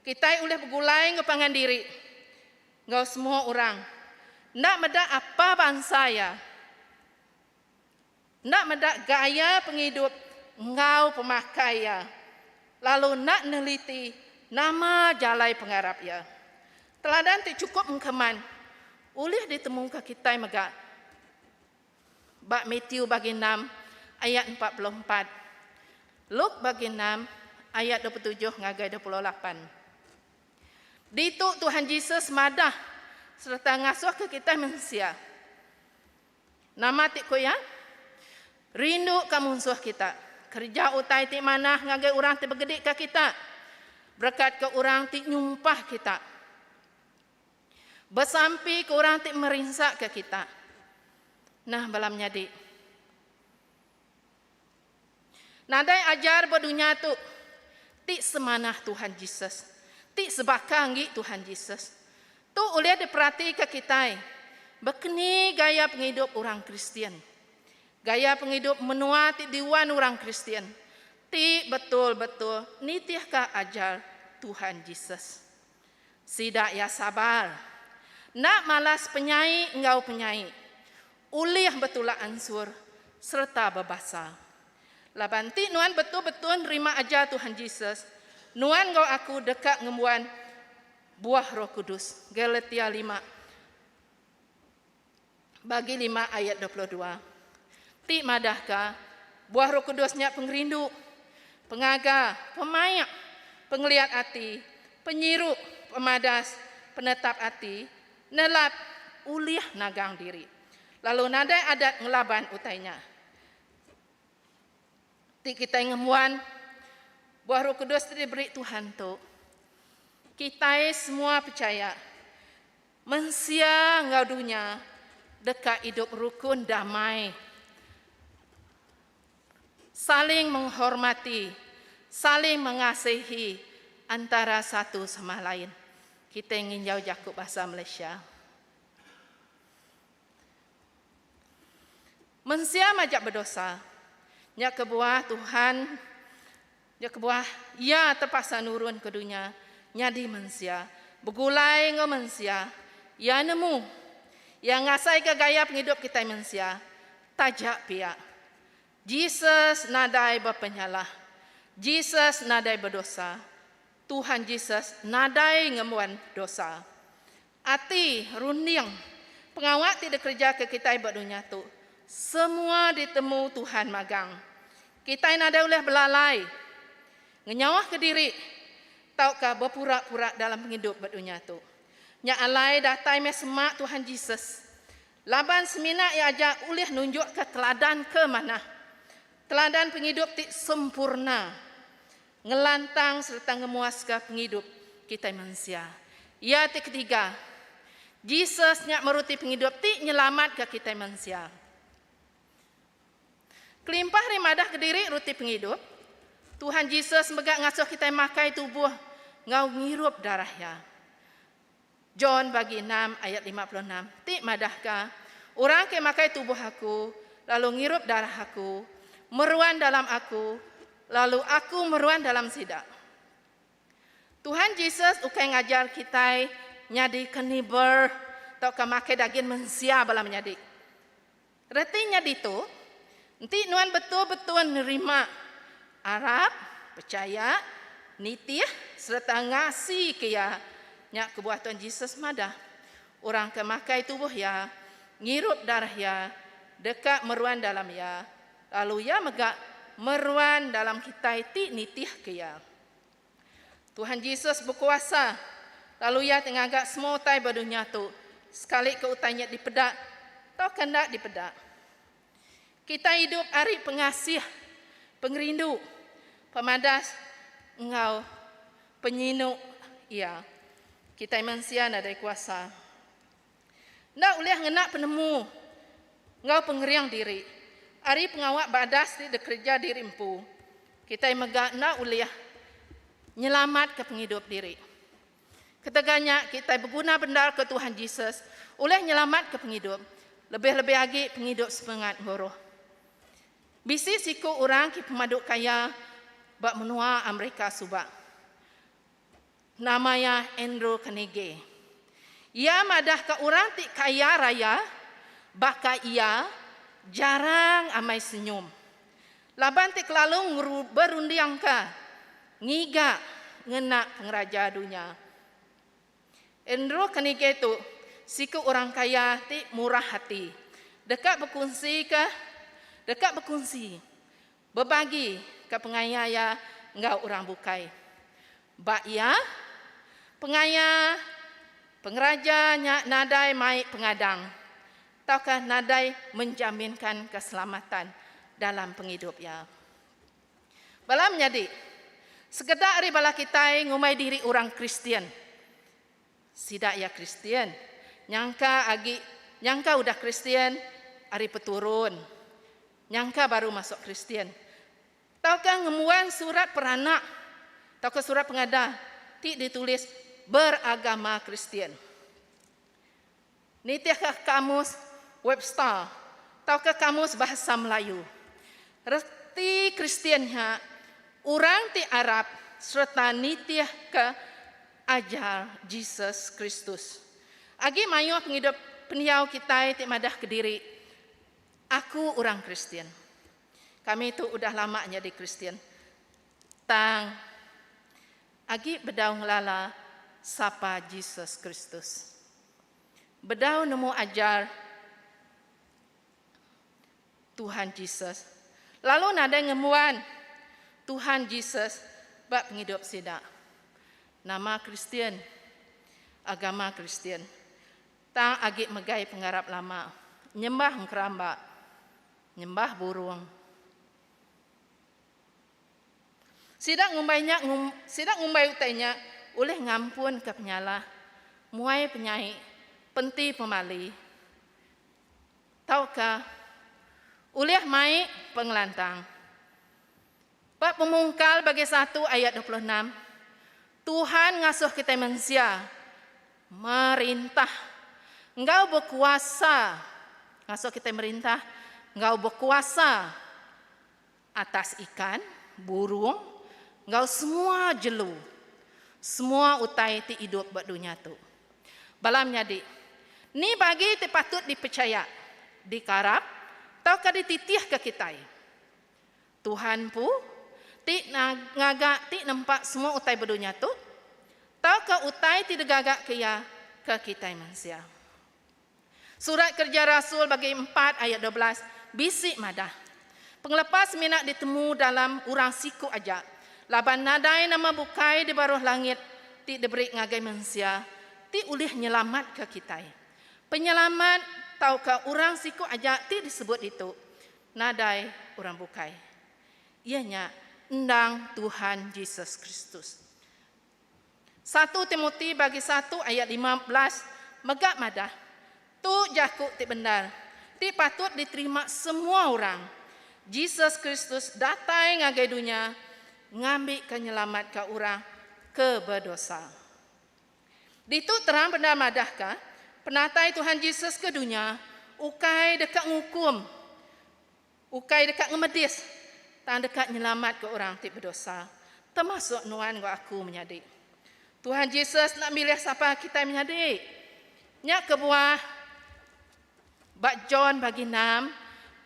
kitai ulih begulai enggau pangan diri enggau semua orang, enda meda apa bansa iya, enda meda gaya pengidup enggau pemakai iya, lalu enda neliti nama jalai pengarap iya. Teladan ti chukup engkeman ulih ditemuka kitai mega ba Matthew bagi 6 ayat 44, Luke bagi 6 ayat 27 ngagai 28. Ditu Tuhan Jesus madah sereta ngasuhka kitai mensia. Nama ti ku iya? Rinduka munsuh kita. Kereja utai ti manah ngagai orang ti begedika kita. Berekatka orang ti nyumpah kita. Besampi ke orang ti merinsaka kita. Nah bala menyadi. Nadai ajar ba dunya tu. Ti semanah Tuhan Jesus. Ti sebaka enggi Tuhan Jesus. Tu ulih diperatika kitai bekeni gaya pengidup orang Kristian. Gaya pengidup menua ti diuan orang Kristian ti betul-betul nitihka ajar Tuhan Jesus. Sida iya sabar. Enda malas penyai enggau penyai. Ulih betulak ansur sereta bebasa. Laban enti nuan betul-betul nerima ajar Tuhan Jesus, nuan enggau aku deka ngembuan buah Roh Kudus. Galatia lima bagi lima ayat 22 ti madahka buah Roh Kudus nya pengerindu, pengaga, pemaik, pengeliat ati, penyiru, pemadas, penetap ati, nelap, ulih nagang diri. Lalu nadai adat ngelaban utai nya. Ti kitai ngembuan buah Roh Kudus ti diberi Tuhan tu, kitai semua pechaya mensia enggau dunya deka idup rukun damai, saling menghormati, saling mengasihi antara satu sama lain. Kitai nginjau jaku bahasa Malaysia. Mensia majak bedosa. Nya kebuah Tuhan, nya kebuah Iya terpaksa nurun ke dunya nyadi mensia, begulai enggau mensia. Iya nemu, Iya ngasaika gaya pengidup kitai mensia. Taja pia, Jesus nadai bepenyalah. Jesus nadai bedosa. Tuhan Jesus nadai ngembuan dosa. Ati, runding, pengawa ti dikerejaka kitai ba dunya tu, semua ditemu Tuhan magang. Kitai nadai ulih belalai, ngenyauhka diri, tauka bepura-pura dalam pengidup ba dunya tu. Nya alai datai meh semak Tuhan Jesus, laban semina Iya aja ulih nunjukka teladan ke manah, teladan pengidup ti sempurna. Ngelantang sereta ngemuaska pengidup kitai mensia. Iya ti ketiga, Jesus nya meruti pengidup ti nyelamatka kitai mensia. Kelimpah ari madah kediri ruti pengidup, Tuhan Jesus mega ngasuh kitai makai tubuh enggau ngirup darah iya. John bagi enam ayat 56 ti madahka, Orang ke makai tubuh aku, lalu ngirup darah aku, meruan dalam aku, lalu aku meruan dalam sida. Tuhan Jesus ukai ngajar kitai nyadi kaniber tauka makai dagin mensia bala menyadi. Reti nya ditu, enti nuan betul-betul nerima, arap, pechaya, nitih, sereta ngasika Iya, nya kebuah Tuhan Jesus madah, orang ke makai tubuh Iya, ngirup darah Iya, deka meruan dalam Iya, lalu Iya mega meruan dalam kitai ti nitihka Iya. Tuhan Jesus bekuasa, lalu Iya ti ngaga semua utai ba dunya tu, sekalika utai nya dipeda tauka enda dipeda. Kitai idup ari pengasih, pengerindu, pemadas enggau penyinu Iya. Kitai mensia nadai kuasa. Enda ulih ngena penemu enggau pengering diri ari pengawa badas ti dikereja diri empu. Kitai mega enda ulih nyelamatka pengidup diri. Ketegal nya, kitai beguna bendar ke Tuhan Jesus ulih nyelamatka pengidup, lebih-lebih agi pengidup semengat enggau roh. Bisi siku orang ke pemadu kaya ba menua Amerika suba. Nama iya Andrew Carnegie. Iya madahka orang ti kaya raya baka iya jarang amai senyum. Laban ti kelalu berundingka ngiga ngena pengeraja dunya. Andrew Carnegie tu siku orang kaya ti murah ati, deka bekunsika deka bekunsi Bebagi ka pengaya iya enggau orang bukai. Ba iya, pengaya pengeraja nya nadai mai pengadang tauka nadai menjaminkan keselamatan dalam pengidup iya. Bala menyadi, sekeda ari bala kitai ngumbai diri orang Kristian. Sida iya Kristian, nyangka agi nyangka udah Kristian ari peturun. Nyangka baru masuk Kristian tauka ngembuan surat peranak tauka surat pengada ti ditulis beragama Kristian. Nitihka Kamus Webster tauka Kamus Bahasa Melayu, reti Kristian nya orang ti arap sereta nitihka ajar Jesus Kristus. Agi mayuh pengidup pendiau kitai ti madah kediri, Aku orang Kristian. Kami tu udah lama nyadi Kristian. Tang agi bedau ngelala sapa Jesus Kristus. Bedau nemu ajar Tuhan Jesus lalu nadai ngembuan Tuhan Jesus ba pengidup sida. Nama Kristian, agama Kristian, tang agi megai pengarap lama, nyembah engkeramba, nyembah burung. Sida ngumbai nya sida ngumbai utai nya ulih ngampunka penyalah, muai penyai, penti pemali, tauka ulih mai pengelantang. Ba Pemungkal bagi satu ayat 26, Tuhan ngasuh kitai mensia merintah enggau bekuasa, ngasuh kitai merintah enggau bekuasa Atas ikan, burung, enggau semua jelu, semua utai ti idup ba dunya tu. Bala menyadi, ni bagi ti patut dipechaya, dikarap, tauka dititihka kitai? Tuhan empu, ti ngaga ti nempa semua utai ba dunya tu, tauka utai ti digagaka Iya ke kitai mensia? Surat Kereja Rasul bagi empat ayat 12 bisi madah, Pengelepas semina ditemu dalam orang siku aja, laban nadai nama bukai di baruh langit ti diberi ngagai mensia ti ulih nyelamatka kitai. Penyelamat tauka orang siku aja ti disebut ditu, nadai orang bukai. Iya nya endang Tuhan Jesus Kristus. Satu Timoti bagi satu ayat 15 mega madah, Tu jaku ti bendar, ti patut diterima semua orang, Jesus Kristus datai ngagai dunya ngambika nyelamatka orang ke bedosa. Ditu terang bendar madahka, penatai Tuhan Jesus ke dunya ukai deka ngukum, Ukai deka ngemedis, tang deka nyelamatka orang ti bedosa, termasuk nuan enggau aku menyadi. Tuhan Jesus enda milih sapa kitai menyadi. Nya kebuah ba John bagi enam,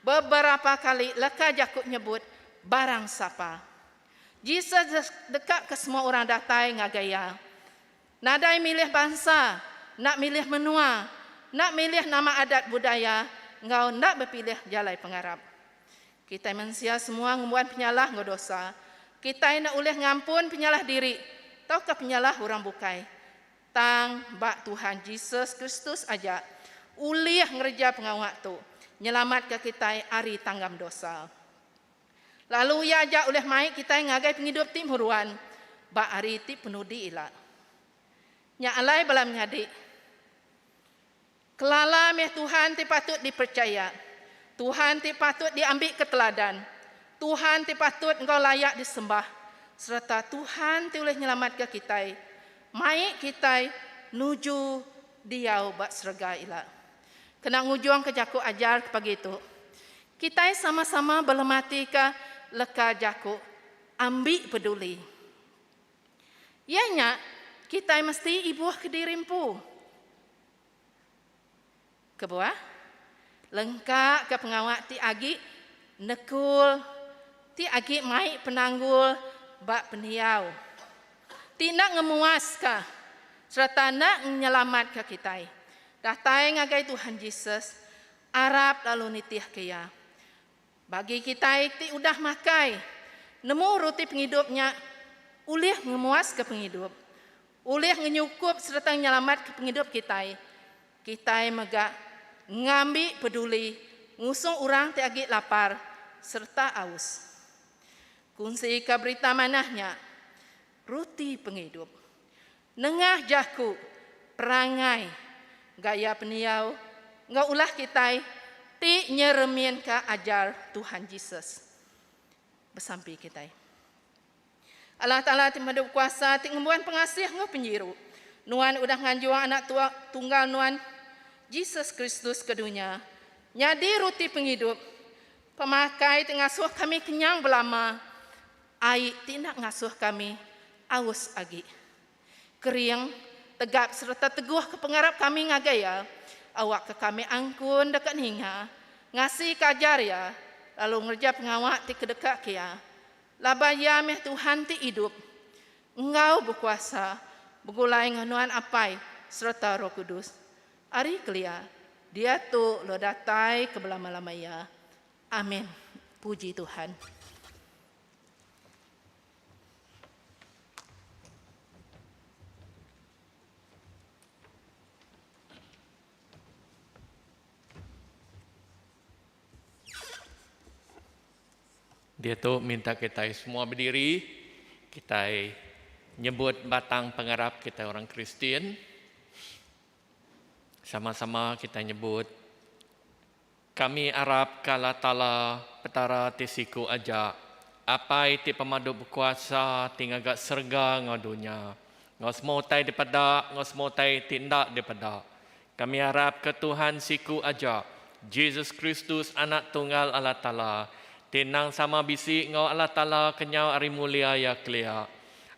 beberapa kali leka jaku nyebut barang sapa. Jesus deka ke semua orang datai ngagai iya. Nadai milih bansa, enda milih menua, enda milih nama adat budaya enggau enda bepilih jalai pengarap. Kitai mensia semua ngembuan penyalah enggau dosa. Kitai enda ulih ngampun penyalah diri tauka penyalah orang bukai. Tang ba Tuhan Jesus Kristus aja ulih ngereja pengawa tu nyelamatka kitai ari tanggam dosa. Lalu iya aja ulih mai kitai ngagai pengidup ti meruan ba hari ti penudi ila. Nya alai bala menyadi, kelala meh Tuhan ti patut diperchaya, Tuhan ti patut diambika teladan, Tuhan ti patut enggau layak disembah, sereta Tuhan ti ulih nyelamatka kitai, mai kitai nuju diau ba serega ila. Kena ngujungka jaku ajar ke pagi tu, Kitai sama-sama belematika leka jaku ambi peduli. Iya nya, kitai mesti ibuh kediri empu. Kebuah? Lengka ke pengawa ti agi nekul, ti agi mai penanggul ba pendiau, ti enda ngemuaska sereta enda nyelamatka kitai datai ngagai Tuhan Jesus Arap lalu nitihka iya. Bagi kitai ti udah makai, nemu ruti pengidup nya ulih ngemuaska pengidup, ulih ngenyukup sereta nyelamatka pengidup kitai, kitai mega ngambi peduli ngusung orang ti agi lapar sereta aus. Kunsika berita manah nya, ruti pengidup. Nengah jaku, perangai, gaya pendiau enggau ulah kitai ti nyereminka ajar Tuhan Jesus. Besampi kitai. Allah Taala ti Pemadu Bekuasa ti ngembuan pengasih enggau penyiru. Nuan udah nganjung Anak Tunggal Nuan, Jesus Kristus ke dunya, nyadi ruti pengidup, pemakai ti ngasuh kami kenyang belama, ai ti enda ngasuh kami aus agi. Kering, tegap sereta teguhka pengarap kami ngagai Iya, awakka kami angkun deka ninga, ngasika ajar Iya, lalu ngereja pengawa ti kedekaka Iya. Laban Iya meh Tuhan ti idup enggau bekuasa begulai enggau Nuan Apai sereta Roh Kudus, ari kelia, diatu lalu datai ke belama-lama iya. Amin. Puji Tuhan. Diatu minta kitai semua bediri, kitai nyebut batang pengarap kitai orang Kristian. Sama-sama kitai nyebut Kami arap ka Allah Taala, Petara ti siku aja, Apai ti pemadu bekuasa ti ngaga serega enggau dunya, enggau semua utai dipeda enggau semua utai ti enda dipeda. Kami arap ka Tuhan siku aja, Jesus Kristus Anak Tunggal Allah Taala, ti endang sama bisi enggau Allah Taala kenyau ari mulia Iya kelia.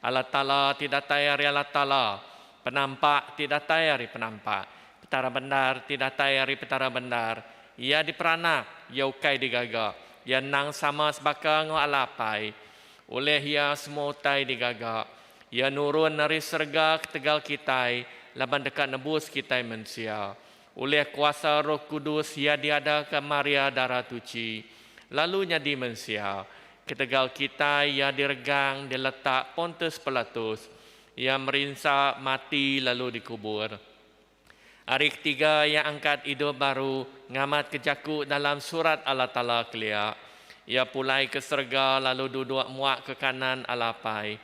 Allah Taala ti datai ari Allah Taala, penampak ti datai ari penampak, Petara bendar ti datai ari Petara bendar. Iya diperanak, iya ukai digaga. Iya endang sama sebaka enggau Allah Apai. Ulih Iya semua utai digaga. Iya nurun ari serega ketegal kitai laban deka nebus kitai mensia. Ulih kuasa Roh Kudus Iya diadaka Maria Dara Tuchi, lalu nyadi mensia. Ketegal kitai Iya diregang diletak Pontus Pilatus. Iya merinsa, mati lalu dikubur. Hari ketiga iya angkat idup baru ngamatka jaku dalam Surat Allah Taala kelia. Iya pulai ke serega lalu duduk muak ke kanan Allah Apai.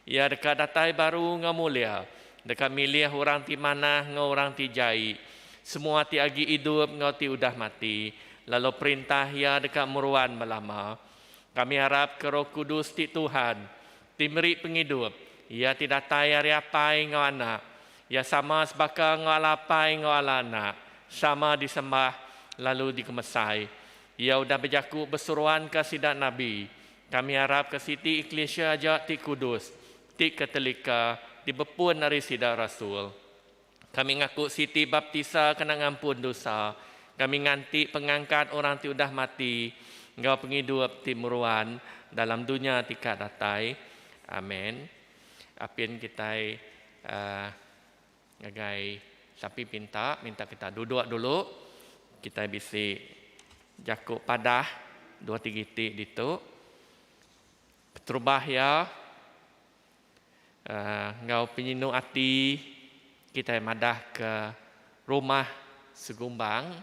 Iya deka datai baru enggau mulia, deka milih orang ti manah enggau orang ti jai, semua ti agi idup enggau ti udah mati, lalu perintah iya deka meruan belama. Kami arapka Roh Kudus ti Tuhan, ti meri pengidup, Iya ti datai ari Apai enggau Anak, Iya sama sebaka enggau Allah Apai enggau Allah Anak, sama disembah lalu dikemesai. Iya udah bejaku beseruanka sida nabi. Kami arapka siti eklisia aja ti kudus, ti Katolika, ti bepun ari sida rasul. Kami ngaku siti baptisa kena ngampun dosa. Kami nganti pengangkat orang ti udah mati enggau pengidup ti meruan dalam dunya ti ka datai. Amen. Apin kitai uhh ngagai sapi pinta minta kita duduk dulu. Kitai bisi jaku padah dua tiga iti ditu. Keterubah iya uhh enggau penyinu ati kitai madah ke rumah Segumbang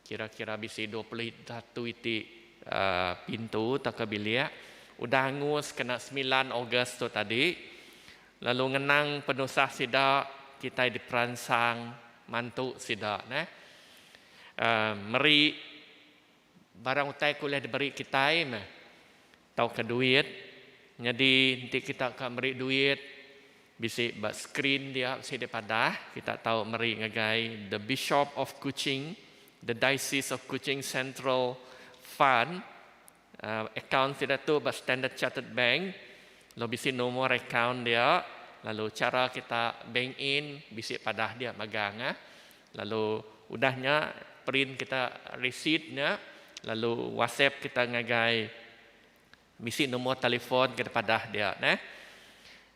kira-kira bisi 21 iti uhh pintu tauka bilik udah angus kena semilan Ogos tu tadi lalu ngenang penusah sida kitai diperansang mantu sida neh uhh meri barang utai ke ulih diberi kitai meh tauka duit. Nyadi enti kita ka meri duit bisi ba screen dia bisi dipadah kita tau meri ngagai The Bishop of Kuching, The Diocese of Kuching Central Fund uhh account sida tu ba Standard Chartered Bank lalu bisi nomor account dia lalu chara kita bank in bisi padah dia magang ah. Lalu udah nya print kita receipt nya lalu whatsapp kita ngagai bisi nombor telefon ke dipadah dia neh.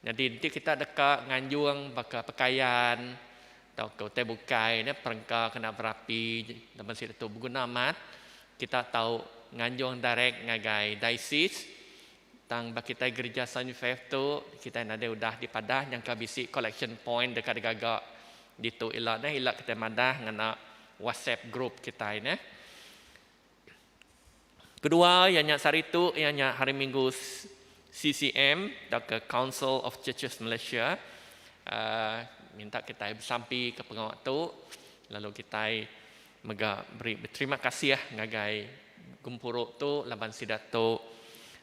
Nyadi enti kita deka nganjung baka pekayan tauka utai bukai neh perengka kena berapi laban sida tu beguna amat kita tau nganjung direct ngagai diocese tang ba kitai gerija Saint Faith tu kitai nadai udah dipadah nyangka bisi collection point deka digaga Ditu ila neh ila kitai madah ngena WhatsApp group kitai neh. Kedua iya nya sehari tu iya nya hari minggu CCM tauka Council of Churches Malaysia uhh minta kitai besampi ke pengawa tu lalu kitai mega beri beterima kasih ngagai gempuru tu laban sida tu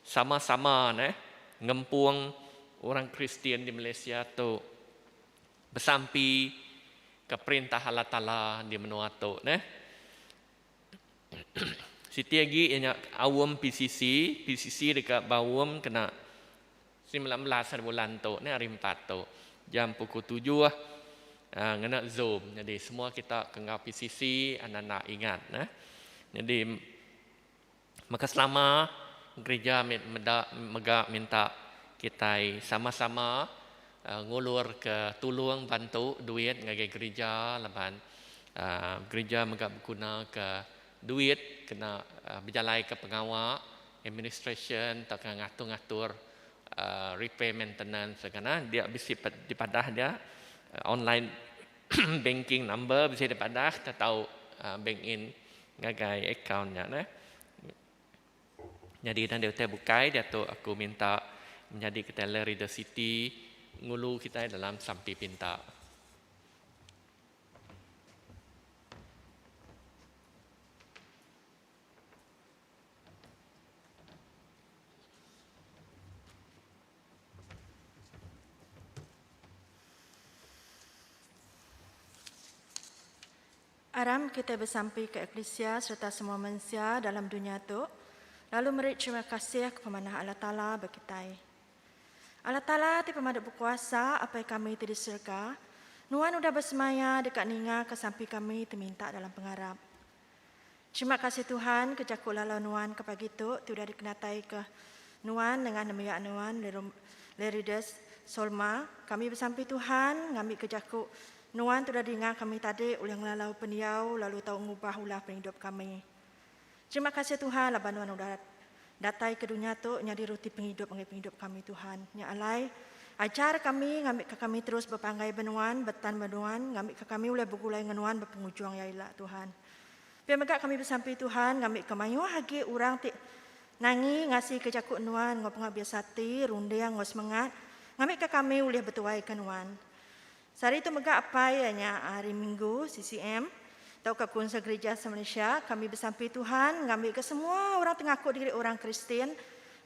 sama-sama neh. ngempung orang Kristian di Malaysia tu besampi ke perintah Allah Taala di menua tu neh. Siti agi iya nya aum PCC, PCC deka baum kena 19 hari bulan tu neh hari empat tu jam pukul tujuh aaa ngena zoom. Nyadi semua kita ke enggau PCC anda enda ingat neh. Nyadi maka selama gerija meda mega minta kitai sama-sama ngulur ke tulung bantu duit ngagai gerija laban gerija mega beguna ke duit kena bejalai ke pengawa administration tauka ngatur-ngatur repair maintenance kana dia bisi dipadah dia online banking number bisi dipadah kita tau bank in ngagai akaun nya neh. Nyadi nan utai bukai diatu aku minta menyadi kitai Larry The City ngulu kitai dalam sampi pinta. Aram kitai besampi ke eklisia sereta semua mensia dalam dunya tu, lalu meri terima kasih ke pemanah Allah Taala ba kitai. Allah Taala ti pemadu bekuasa, Apai kami ti di serega, Nuan udah besemaya deka ningaka sampi kami ti minta dalam pengarap. Terima kasih Tuhan ke jaku lalau Nuan ke pagi tu ti udah dikenataika Nuan nengah nembiak Nuan Lerides Solma. Kami besampi Tuhan ngambika jaku Nuan ti udah dinga kami tadi ulih ngelalau pendiau lalu tau ngubah ulah pengidup kami. Terima kasih Tuhan laban Nuan udah datai ke dunya tu nyadi ruti pengidup ngagai pengidup kami Tuhan. Nya alai ajar kami ngambika kami terus bepanggai ba Nuan, betan ba Nuan ngambika kami ulih begulai enggau Nuan ba pengujung iya ila Tuhan. Pia mega kami besampi Tuhan ngambika mayuh agi orang ti nangi ngasika jaku Nuan enggau pengabis ati, runding enggau semengat ngambika kami ulih betuaika Nuan. Sehari tu mega apai iya nya hari Minggu CCM tauka Kunsil Gerija Se-Malaysia kami besampi Tuhan ngambika semua orang ti ngaku diri orang Kristian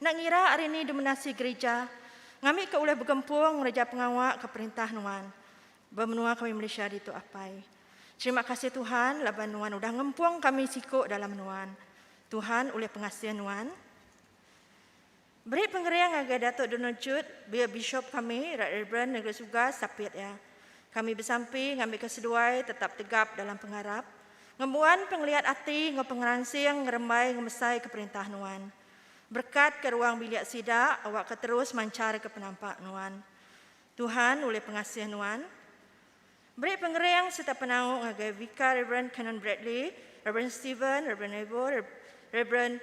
enda ngira ari ni dominasi gerija ngambika ulih begempung ngereja pengawa ke perintah Nuan ba menua kami Malaysia ditu apai. Terima kasih Tuhan laban Nuan udah ngempung kami siku dalam Nuan. Tuhan ulih pengasih Nuan. Beri pengering ngagai Datuk Donald Jude, Biak Bishop kami, Right Reverend Negeri Suga, sapit iya. Kami besampi ngambika seduai tetap tegap dalam pengarap, ngembuan pengeliat ati enggau pengeransing ngerembai ngemesaika perintah Nuan. Berekatka ruang bilik sida awakka terus mancharka penampak Nuan. Tuhan ulih pengasih Nuan. Beri pengering sereta penau ngagai Vicar Reverend Canon Bradley, Reverend Stephen, Reverend Evo, Reverend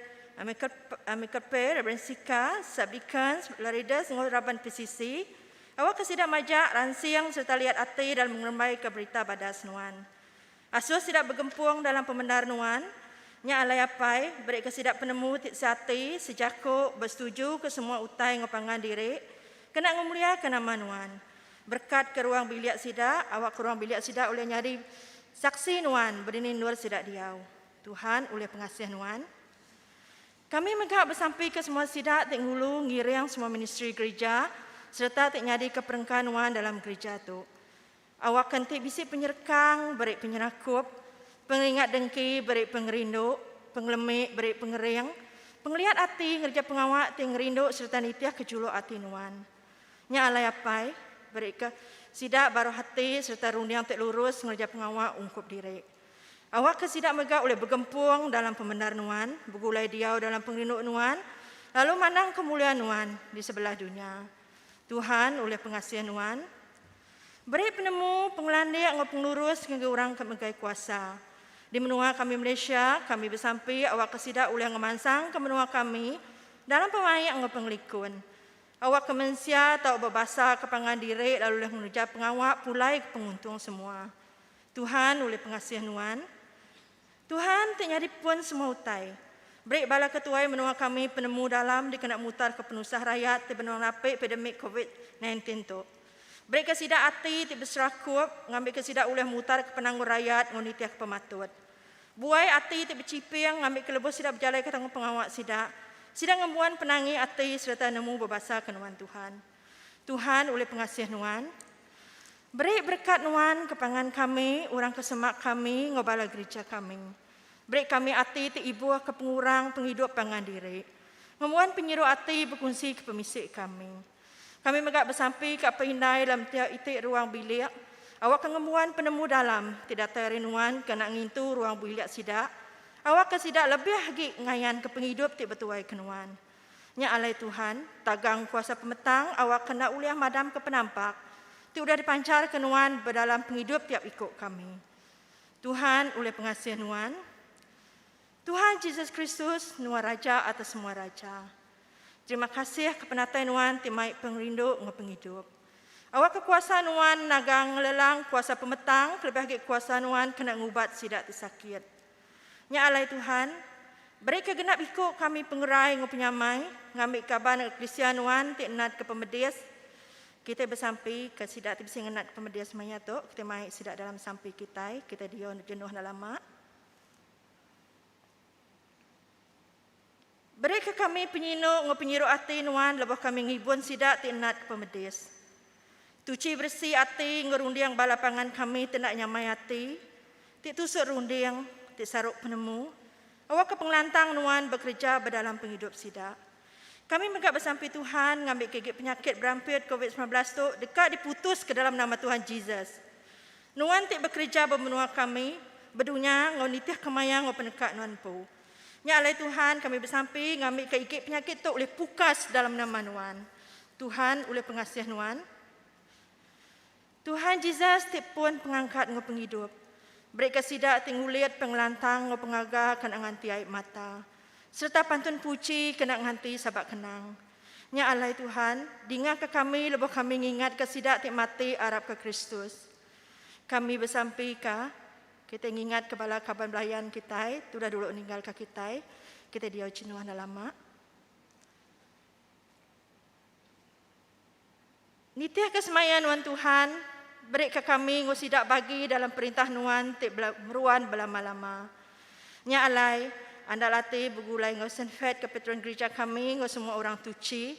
Michael Pei, Reverend Sika, Subdeacons, Larides enggau raban PCC awakka sida majak ransing sereta liat ati dalam ngerembaika berita badas nuan. Asuh sida begempung dalam pemendar nuan, nya alai Apai, berika sida penemu ti seati, sejaku, besetujuka semua utai enggau pangan diri, kena ngemuliaka nama nuan. Berekat ke ruang bilik sida, awak ke ruang bilik sida ulih nyadi saksi Nuan bedini endur sida diau. Tuhan ulih pengasih Nuan. Kami mega besampika semua sida ti ngulu ngiring semua ministri gerija sereta ti nyadika perengka Nuan dalam gerija tu. Awakka enti bisi penyerekang beri penyerakup, pengeringat dengki beri pengerindu, pengelemi beri pengering, pengeliat ati ngereja pengawa ti ngerindu sereta nitihka juluk ati Nuan. Nya alai apai, berika sida baruh ati sereta runding ti lurus ngereja pengawa ungkup diri. Awakka sida mega ulih begempung dalam pemendar Nuan, begulai diau dalam pengerindu Nuan, lalu mandangka mulia Nuan di sebelah dunya. Tuhan, ulih pengasih Nuan, beri penemu, pengelandik enggau pengelurus ngagai orang ke megai kuasa. Di menua kami Malaysia, kami besampi awakka sida ulih ngemansangka menua kami dalam pemaik enggau pengelikun. Awakka mensia tau bebasa ke pangan diri lalu ulih ngereja pengawa pulai ke penguntung semua. Tuhan ulih pengasih nuan. Tuhan ti nyadi pun semua utai. Beri bala ketuai menua kami penemu dalam dikena mutarka penusah rayat ti benung napi pandemik covid 19 tu. Berika sida ati ti beserakup ngambika sida ulih mutarka penanggul rayat enggau nitihka pematut. Buai ati ti bechiping ngambika lebuh sida bejalaika tanggung pengawa sida. Sida ngembuan penangi ati sereta nemu bebasa ke nuan Tuhan. Tuhan ulih pengasih nuan. Beri berekat nuan ke pangan kami, orang ke semak kami, enggau bala gereja kami. Beri kami ati ti ibuh ke pengurang pengidup pangan diri. Ngembuan penyiru ati bekunsi ke pemisi kami. Kami mega besampi ke apai indai dalam tiap iti ruang bilik, awakka ngembuan penemu dalam ti datai ari nuan ke enda ngintu ruang bilik sida, awakka sida lebih agi ngayanka pengidup ti betuai ke nuan. Nya alai Tuhan, tagang kuasa pemetang awakka enda ulih madamka penampak ti udah dipancharka nuan ba dalam pengidup tiap iku kami. Tuhan ulih pengasih nuan. Tuhan Jesus Kristus, nuan Raja atas semua raja. Terima kasih ke penatai nuan ti mai pengerindu enggau pengidup. Awakka kuasa nuan nagang ngelelang kuasa pemetang kelebih agi kuasa nuan kena ngubat sida ti sakit. Nya alai Tuhan, berika genap iku kami pengerai enggau penyamai ngambi kaban eklisia nuan ti natka pemedis. Kitai besampi ke sida ti bisi ngenatka pemedis maya tu, kitai mai sida dalam sampi kitai, kitai diau jenuh enda lama. Berika kami penyinu enggau penyiru ati nuan lebuh kami ngibun sida ti natka pemedis. Tuchi beresi ati enggau runding bala pangan kami ti enda nyamai ati, ti tusut runding, ti saruk penemu, awakka pengelantang nuan bekereja ba dalam pengidup sida. Kami mega besampi Tuhan ngambika igi penyakit berampit covid 19 tu deka diputuska dalam nama Tuhan Jesus. Nuan ti bekereja ba menua kami, bedunya enggau nitihka maya enggau peneka nuan empu. Nya alai Tuhan, kami besampi ngambika igi penyakit tu ulih pukas dalam nama Nuan. Tuhan ulih pengasih Nuan. Tuhan Jesus ti pun pengangkat enggau pengidup. Berika sida ti ngulit pengelantang enggau pengaga kena nganti ai mata. Sereta pantun puji kena nganti sabak kenang. Nya alai Tuhan, dingaka kami lebuh kami ngingatka sida ti mati arapka Kristus. Kami besampika Kitai ngingatka bala kaban belayan kitai ti udah dulu ninggalka kitai, kitai diau jenuh enda lama. Nitihka semaya Nuan Tuhan, berika kami enggau sida bagi dalam perintah Nuan ti meruan belama-lama. Nya alai, andal ati begulai enggau Saint Fed ke patron gerija kami enggau semua orang tuchi,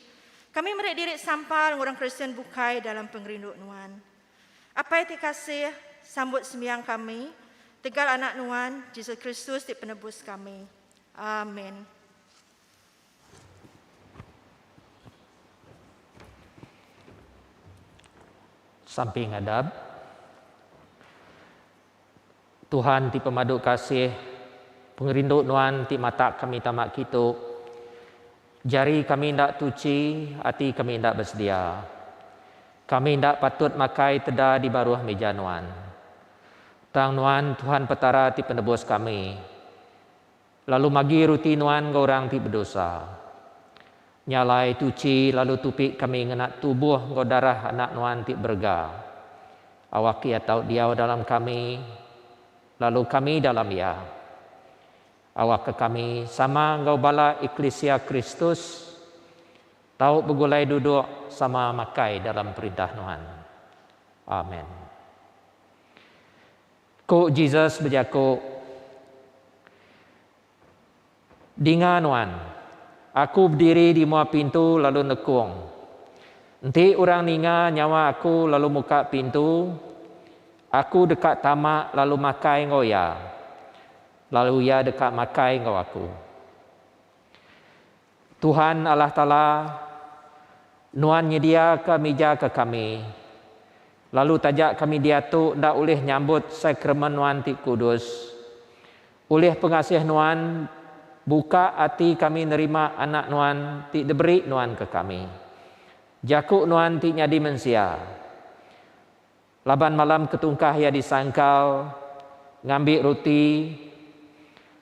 kami meri diri sampal enggau orang Kristian bukai dalam pengerindu Nuan. Apai ti kasih, sambut sembiang kami, tegal Anak Nuan, Jesus Kristus ti Penebus kami. Amen. Sampi ngadap Tuhan ti pemadu kasih, pengerindu Nuan ti matak kami tama kitu. Jari kami enda tuchi, ati kami enda besedia. Kami enda patut makai teda di baruh mija Nuan. Tang Nuan, Tuhan Petara ti Penebus kami, lalu magi ruti Nuan enggau orang ti bedosa. Nya alai tuchi lalu tupi kami ngena tubuh enggau darah Anak Nuan ti berega. Awak Iya tau diau dalam kami, lalu kami dalam Iya. Awakka kami sama enggau bala eklisia Kristus tau begulai duduk sama makai dalam Perintah Nuan. Amen. Ku Jesus bejaku, Dinga nuan, Aku bediri di mua pintu lalu nekung. Enti orang ninga nyawa Aku lalu muka pintu, Aku deka tama lalu makai enggau iya, lalu iya deka makai enggau Aku. Tuhan Allah Taala, Nuan nyediaka mija ke kami, lalu taja kami diatu enda ulih nyambut sakramen Nuan ti kudus, Ulih pengasih Nuan, buka ati kami nerima Anak Nuan ti diberi Nuan ke kami. Jaku Nuan ti nyadi mensia. Laban malam ketungkah iya disangkal, ngambi ruti,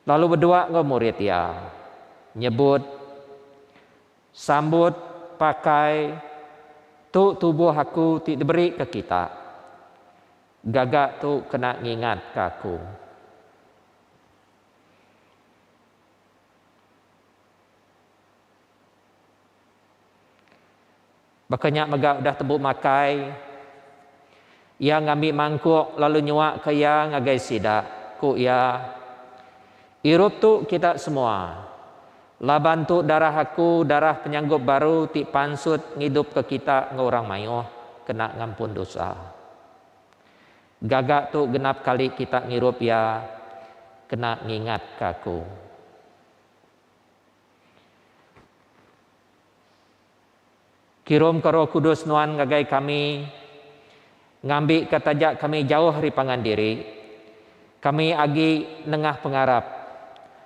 lalu bedua enggau murid iya, nyebut, Sambut, pakai, tu tubuh aku ti diberi ke kita. Gaga tu kena ngingatka aku. Baka nya mega udah tembu makai, iya ngambi mangkuk lalu nyuaka iya ngagai sida, ku iya, Irup tu kita semua. Laban tu darah aku, darah penyanggup baru ti pansut ngidupka kita enggau orang mayuh kena ngampun dosa. Gaga tu genap kali kita ngirup iya kena ngingatka aku. Kirumka Roh Kudus Nuan ngagai kami, ngambika taja kami jauh ari pangan diri, kami agi nengah pengarap,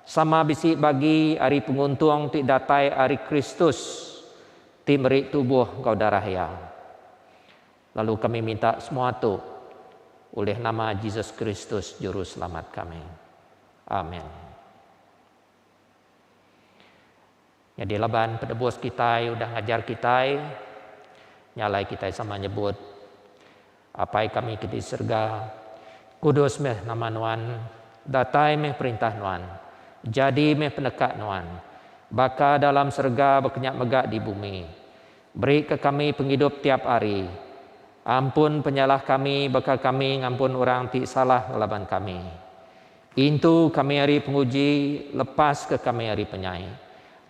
sama bisi bagi ari penguntung ti datai ari Kristus ti meri tubuh enggau darah Iya. Lalu kami minta semua tu ulih nama Jesus Kristus Juruselamat kami. Amen. Nyadi laban Penebus kitai udah ngajar kitai, nya alai kitai sama nyebut, Apai kami ke di serega, kudus meh nama Nuan, datai meh perintah Nuan, jadi meh peneka Nuan, baka dalam serega baka nya mega di bumi. Beri ke kami pengidup tiap hari. Ampun penyalah kami baka kami ngampun orang ti salah ngelaban kami. Intu kami ari penguji, lepaska kami ari penyai.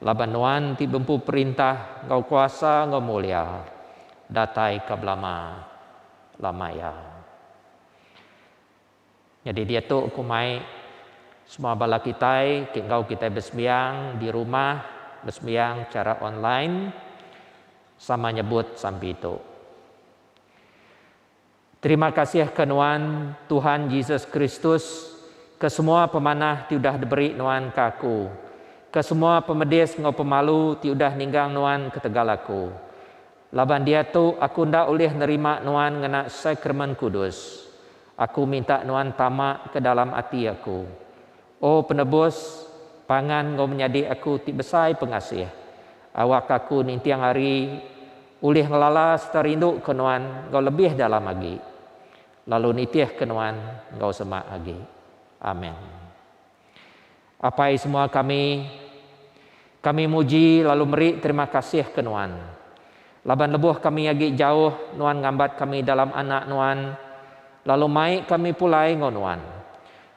Laban Nuan ti bempu perintah enggau kuasa enggau mulia, datai ka belama lama iya. Nyadi diatu aku mai semua bala kitai ke enggau kitai besembiang di rumah, besembiang chara online sama nyebut sampi tu. Terima kasih ke Nuan, Tuhan Jesus Kristus, ke semua pemanah ti udah diberi Nuan ke aku, ke semua pemedis enggau pemalu ti udah ninggang Nuan ketegal aku. Laban diatu aku enda ulih nerima Nuan ngena Sakramen Kudus, aku minta Nuan tama ke dalam ati aku. O Penebus, pangan enggau menyadi aku ti besai pengasih, awakka aku ninting hari ulih ngelala sereta rinduka Nuan enggau lebih dalam agi, lalu nitihka Nuan enggau semak agi. Amen. Apai semua kami, kami muji lalu meri terima kasih ke Nuan. Laban lebuh kami agi jauh, Nuan ngambat kami dalam Anak Nuan, lalu mai kami pulai enggau Nuan.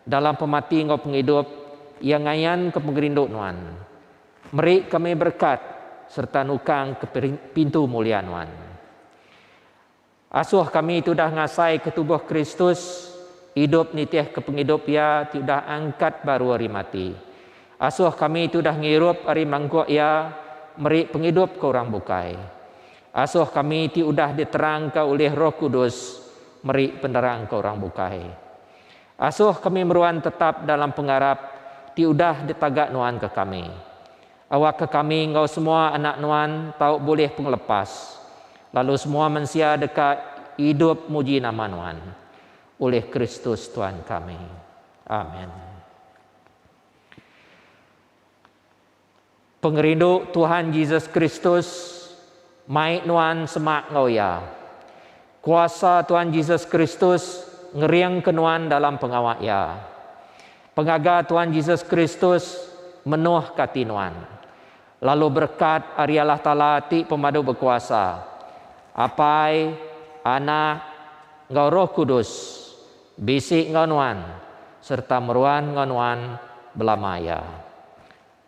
Dalam pemati enggau pengidup, Iya ngayanka pengerindu Nuan. Meri kami berekat sereta nukang ke pintu mulia Nuan. Asuh kami ti udah ngasaika tubuh Kristus, idup nitihka pengidup Iya ti udah angkat baru ari mati. Asuh kami ti udah ngirup ari mangkuk Iya, meri pengidup ke orang bukai. Asuh kami ti udah diterangka ulih Roh Kudus, meri penerang ke orang bukai. Asuh kami meruan tetap dalam pengarap ti udah ditaga Nuan ke kami. Awakka kami enggau semua anak Nuan tau bulih pengelepas, lalu semua mensia deka idup muji nama Nuan. Ulih Kristus Tuan kami. Amen. Pengerindu Tuhan Jesus Kristus mai nuan semak enggau Iya. Kuasa Tuhan Jesus Kristus ngeringka nuan dalam pengawa Iya. Pengaga Tuhan Jesus Kristus menuhka ati nuan. Lalu berekat ari Allah Taala ti Pemadu Bekuasa, Apai, Anak, enggau Roh Kudus bisi enggau nuan sereta meruan enggau nuan belama iya.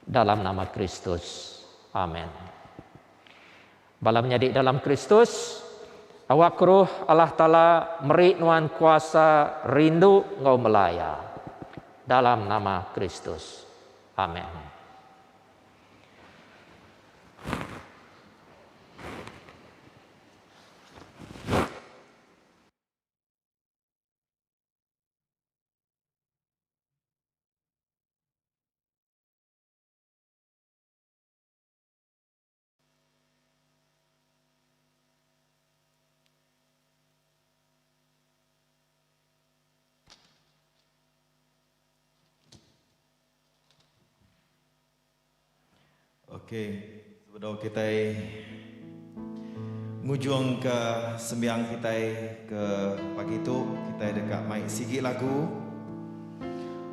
Dalam nama Kristus. Amen. Bala menyadi dalam Kristus, awak Roh Allah Taala meri nuan kuasa rindu enggau melaya. Dalam nama Kristus. Amen. Okey, sebedau kitai ngujungka sembiang kitai ke pagi tu, kitai deka mai sigi lagu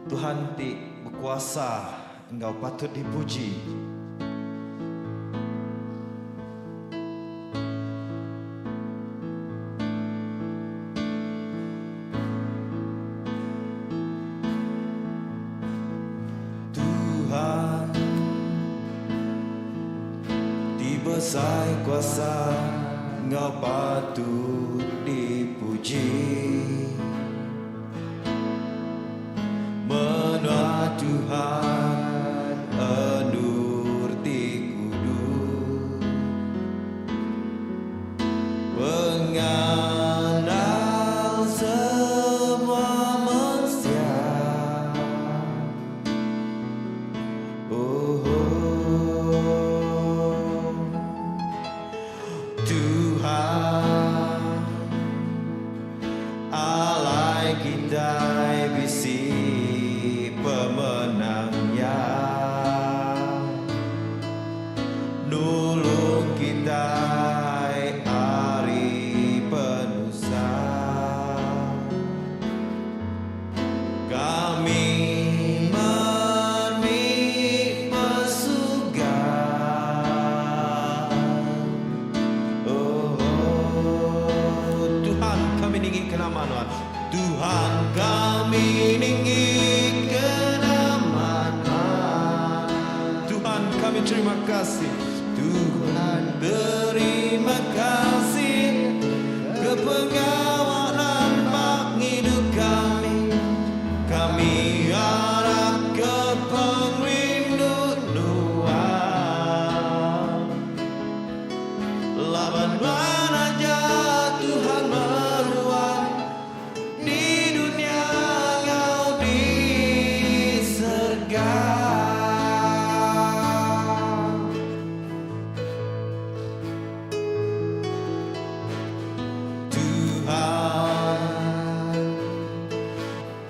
Tuhan ti bekuasa enggau patut dipuji. Tuhan. besai kuasa enggau patut dipuji. Menua Tuhan endur ti kudus. Pengandal semua mensia. Oh, Tuhan, alai kitai bisi pemenangnya. Nulung kitai ari penusah. Kami mermi pesuga. Oh, oh, Tuhan kami ninggi ke nama Tuhan. Tuhan kami ninggi ke nama Tuhan. Tuhan kami terima kasih. Tuhan terima kasih ke pengawalan hidup kami. Kami harap ke pengrindu Tuhan. Laban aja Tuhan meruan di dunia ngau di serga. Tuhan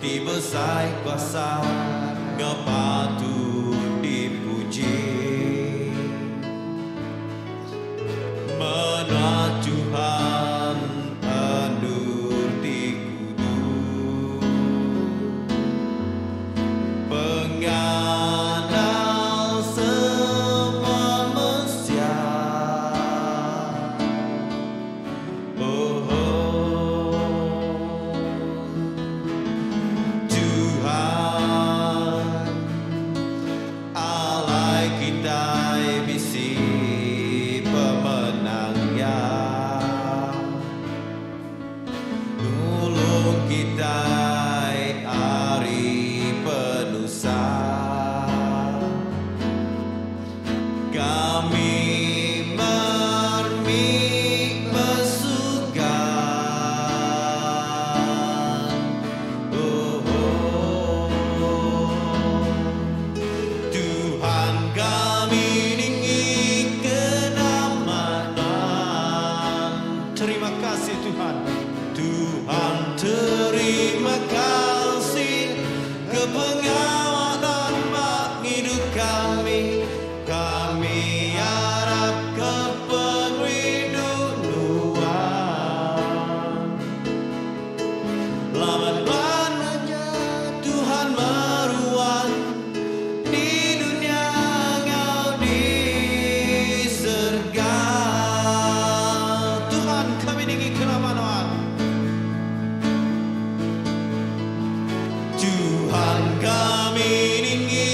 ti besai kuasa ngau patut dipuji. Menua Tuhan endur ti kudus. Pengandal semua mensia. Oh, oh. Tuhan, alai kitai bisi pemenangnya. Nulung kitai ari penusah. Kami mermi pesuga. Oh, oh, oh. Tuhan kami ninggi ke nama Tuhan. Terima kasih Tuhan. Tuhan terima kasih ke pengawalan hidup kami. Kami harap ke pengrindu Tuhan. Laban aja Tuhan meruan di dunia ngau di serga. Tuhan kami ninggi ke nama Tuhan. Tuhan kami ninggi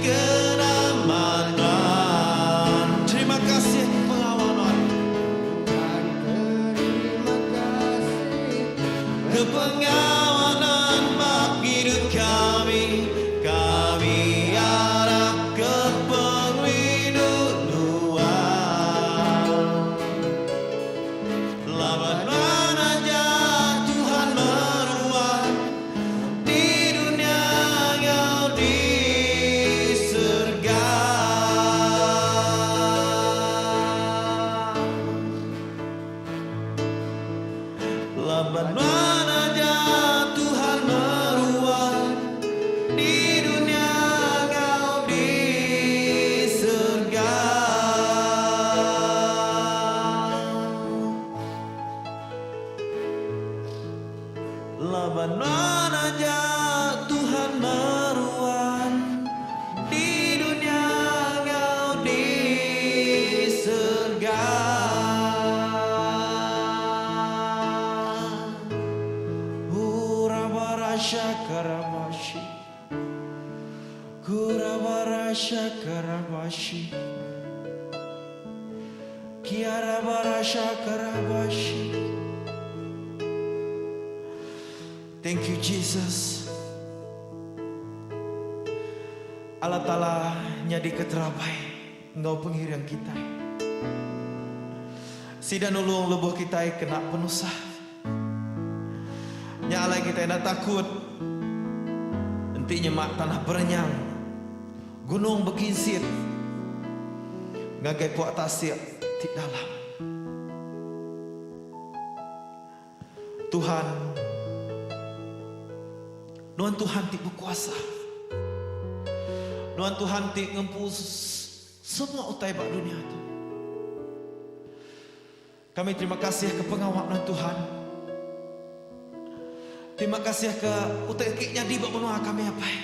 ke nama Tuhan. Terima kasih pengawal Tuhan. Terima kasih Ke pengawalan hidup kami. Kami harap ke pengrindu Tuhan. Laban aja Tuhan meruan di dunia ngau di serga. Laban aja Tuhan meruan di dunia ngau di serga. Laban aja Tuhan meruan di dunia ngau di serga. Urabarashakaramashi, Kurabarashakaramashi. Kiarabarashakarabashi. Thank you Jesus. Allah Taala nyadi ke terabai enggau pengiring kitai. Sida nulung lebuh kitai kena penusah. Nya alai kitai enda takut enti nyema tanah berenyang, gunung beginsit ngagai puak tasik ti dalam. Tuhan, Nuan Tuhan ti bekuasa. Nuan Tuhan ti ngempu semua utai ba dunya tu. Kami terima kasih ke pengawa Nuan Tuhan. Terima kasih ke utai ti nyadi ba menua kami apai.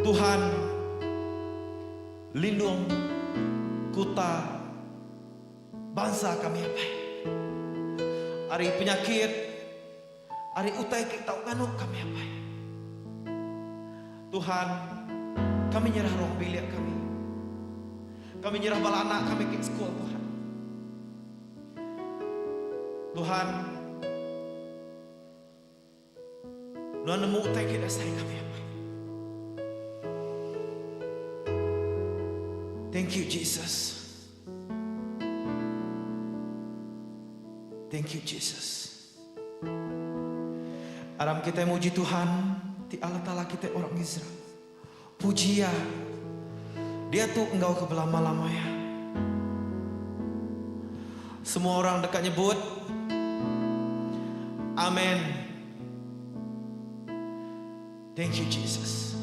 Tuhan lindung kuta bansa kami apai. Ari penyakit, ari utai ti tau nganu kami apai. Tuhan, kami nyerah ruang bilik kami. Kami nyerah bala anak kami ke sekul Tuhan. Tuhan, Nuan nemu utai ke dasai kami apai. Thank you Jesus. Thank you Jesus. Aram kitai muji Tuhan ti Allah Taala kitai orang Israel. Puji Iya diatu enggau ke belama-lama iya. Semua orang deka nyebut, Amen. Thank you Jesus.